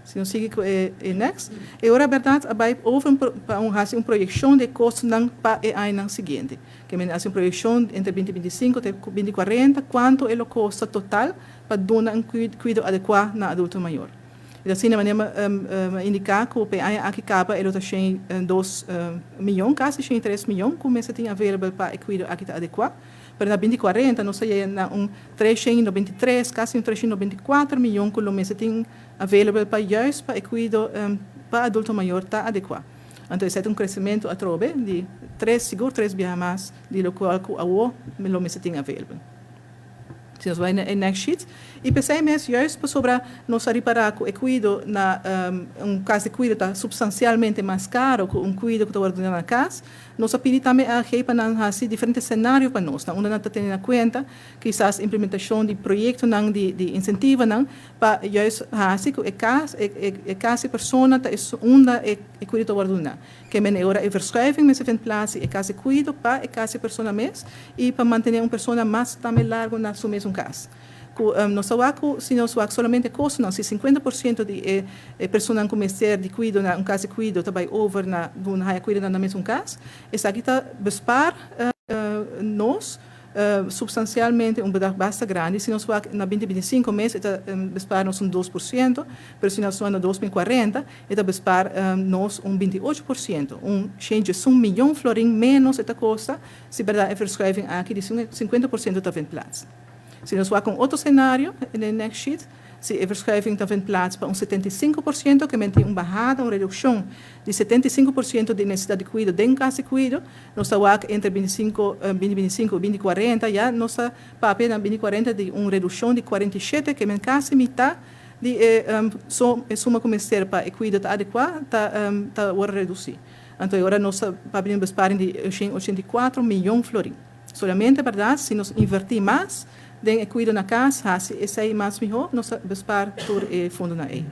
[SPEAKER 8] Si nos sigui ku e e next, e ora bèrdat a bai over un pa un hasi un proyekshon di e kostonan pa e añanan siguiente. Ke mende hasi un proyekshon entre binti 25 te ku binti 40 kuantu e lo kosta total pa duna un kuido adekuá na adulto mayor. I ta asina manera mi a indiká ku pa e aña aki kaba e lo ta 102 miyon, kasi 103 miyon ku mester tin available pa e kuido aki ta adekuá. Pero na 2040 nos ta yega na un 393, kasi un 394 miyon ku lo mester tin available pa juist pa e kuido pa adulto mayor ta adekuá. Anto esei ta un kresementu atrobe di tres, sigur tres biaha mas di lokual ku awo lo mester tin available. Si nos bai na e next sheet. I p'esei mes, juist pasobra nos a ripará ku e kuido na un kas di kuido ta supstansialmente mas karo ku un kuido ku ta wòrdu duna na kas, nos a pidi tambe AG pa nan hasi diferente senario pa nos, na unda nan ta tene na kuenta kisas implementashon di proyektonan di di insentivonan pa juist hasi ku e kas e kas di persona ta unda e kuido ta wòrdu duna. Ke men e ora e verschuiving mester vindt plaats di e kas di kuido pa e kas di persona mes i pa mantené un persona mas tambe largu na su mesun kas. Ku nos ta wak ku si nos wak solamente kostonan, si 50% di e e personanan ku mester di kuido na un kas di kuido ta bai over na duna haña kuido na nan mesun kas, esaki ta bespaar nos supstansialmente un bedrag basta grandi. Si nos wak na 2025 mes e ta bespaar nos un 2%, pero si nos wak na 2040 e ta bespaar nos un 28%, un 101 miyon florin ménos e ta kosta si bèrdat e verschuiving aki di 50% ta vindt plaats. Si nos wak un otro scenario, in de next sheet, si e verschuiving ta vindt plaats pa un 75%, ke men tin un bahada, un reduccion di 75% di necesidad di cuido den cas di cuido, nos ta wak entre 25, 2025 y 2040, ya nos ta papia na 2040 di un reduccion di 47, ke men casi mitad di e e suma cu mester pa e cuido ta adecua ta ta worde reduci. Anto e ora nos ta papia di un besparing di 184 miyon florin. Solamente berdad, si nos inverti mas den e cuido na cas, haci esey mas miho, nos ta bespaar tur e fondonan ey.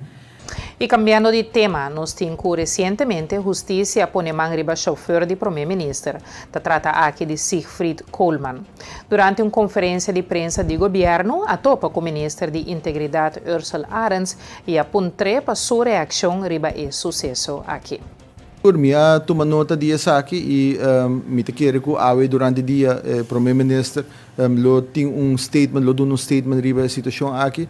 [SPEAKER 1] Y cambiando di tema, nos tin cu recientemente husticia a pone man riba chauffeur di Prome Minister. Ta trata aki di Siegfried Koolman. Durante un conferencia di prensa di gobierno a topa cu Minister di Integridad Ursell Arends y a puntr'e pa su reaccion riba e suceso aki.
[SPEAKER 9] Tur mi a tuma nota di esaki y mi ta kere cu awe durante dia e Prome Minister lo tin un statement, lo duna un statement riba e situacion aki.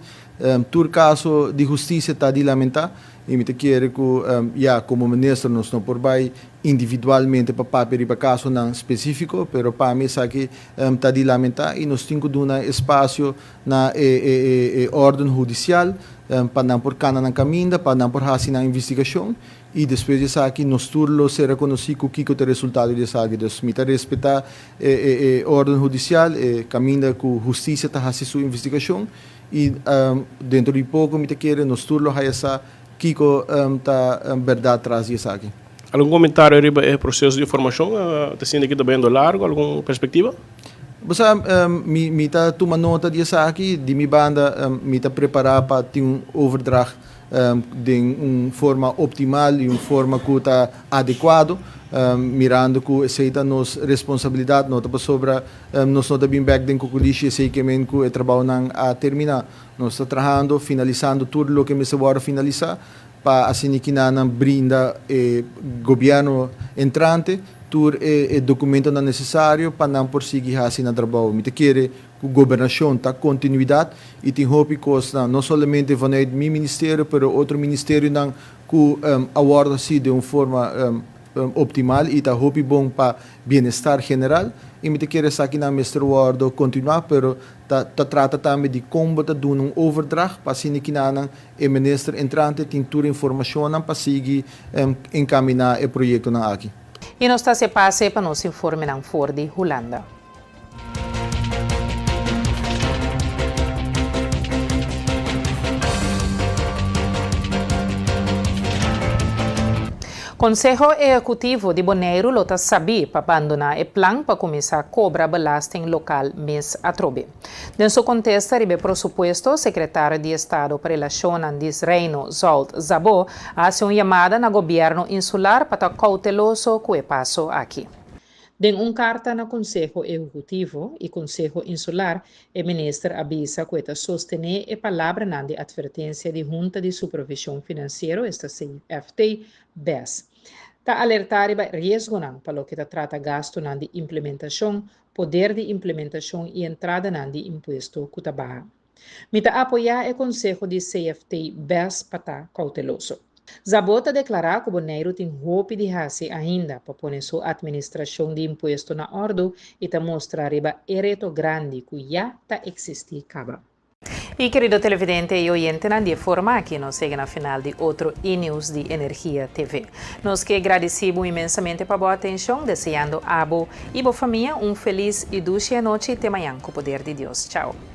[SPEAKER 9] Tur caso di husticia ta di lamenta y mi ta kere cu ya como Minister nos no por bay individualmente pa papia riba casonan specifico, pero pa mi esaki ta di lamenta y nos tin cu duna espacio na e orden hudicial pa nan por cana nan caminda, pa nan por haci nan investigacion. I despues di esaki nos tur lo ser rekonosí ku kiko ta e resultado di esaki. Dus mi ta respetá e e e órden hudisial, e kaminda ku hustisia ta hasi su investigashon i dentro di poko mi ta kere nos tur lo haya sa kiko ta bèrdat tras di esaki.
[SPEAKER 10] Algun komentario riba e proseso di formashon ta sinti ki ta bayendo largu? Algun perspektiva?
[SPEAKER 9] Bo sa, mi mi ta tuma nota di esaki. Di mi banda mi ta prepará pa tin un overdracht den un forma optimal y un forma cu ta adecuado, mirando cu esey ta nos responsabilidad, no ta pasobra nos no ta bin bek den Cuculishi esey ke men cu e trabaonan a termina. Nos ta trahando, finalisando tur loke mester wordo finalisa pa asina kinanan brinda e gobierno entrante tur e documentonan necesario pa nan por sigui haci nan trabao. Mi ta kere Ku gobernashon ta kontinuidat i tin hopi kosnan, no solamente vanuit mi ministerio pero otro ministerionan ku a wòrdu hasí den un forma optimal i ta hopi bon pa bienestar general i mi ta kere esakinan mester wòrdu kontinuá pero ta ta trata tambe di kon bo ta duna un overdracht pa asina kinanan e minister entrante tin tur informashonnan pa sigui enkaminá e proyektonan aki.
[SPEAKER 1] I nos ta hasi pase pa nos informenan for di Hulanda. Konseho Ehekutivo di Boneiru lo ta sabí pa bandoná e plan pa kuminsá kobra belasting lokal mes atrobe. Den su kontesta riba e prosupuesto, sekretario di Estado pa Relashonnan di Reino Zsolt Szabó a hasi un yamada na gobièrnu insular pa ta kouteloso ku e paso aki. Den un karta na Konseho Ehekutivo i Konseho Insular, e minister a bisa ku e ta sostené e palabranan di atvertensia di Hunta di Supervishon Finansiero, esta CFT, bes. Ta alertá riba riesgonan pa loke ta trata gastunan di implementashon, poder di implementashon i entradanan di impuesto ku ta baha. Mi ta apoyá e konseho di CFT bes pa ta kouteloso. Szabó ta deklará ku Boneiru tin hopi di hasi ainda pa pone su atministrashon di impuesto na òrdu i ta mustra riba e reto grandi ku ya ta eksistí kaba. I kerido televidente i oyentenan, di e forma aki nos yega na final di otro E-News di Energia TV. Nos ke gradisí bo inmensamente pa bo atenshon, deseando abo i bo famia un felis i dushi anochi te mañan ku poder di Dios. Chao.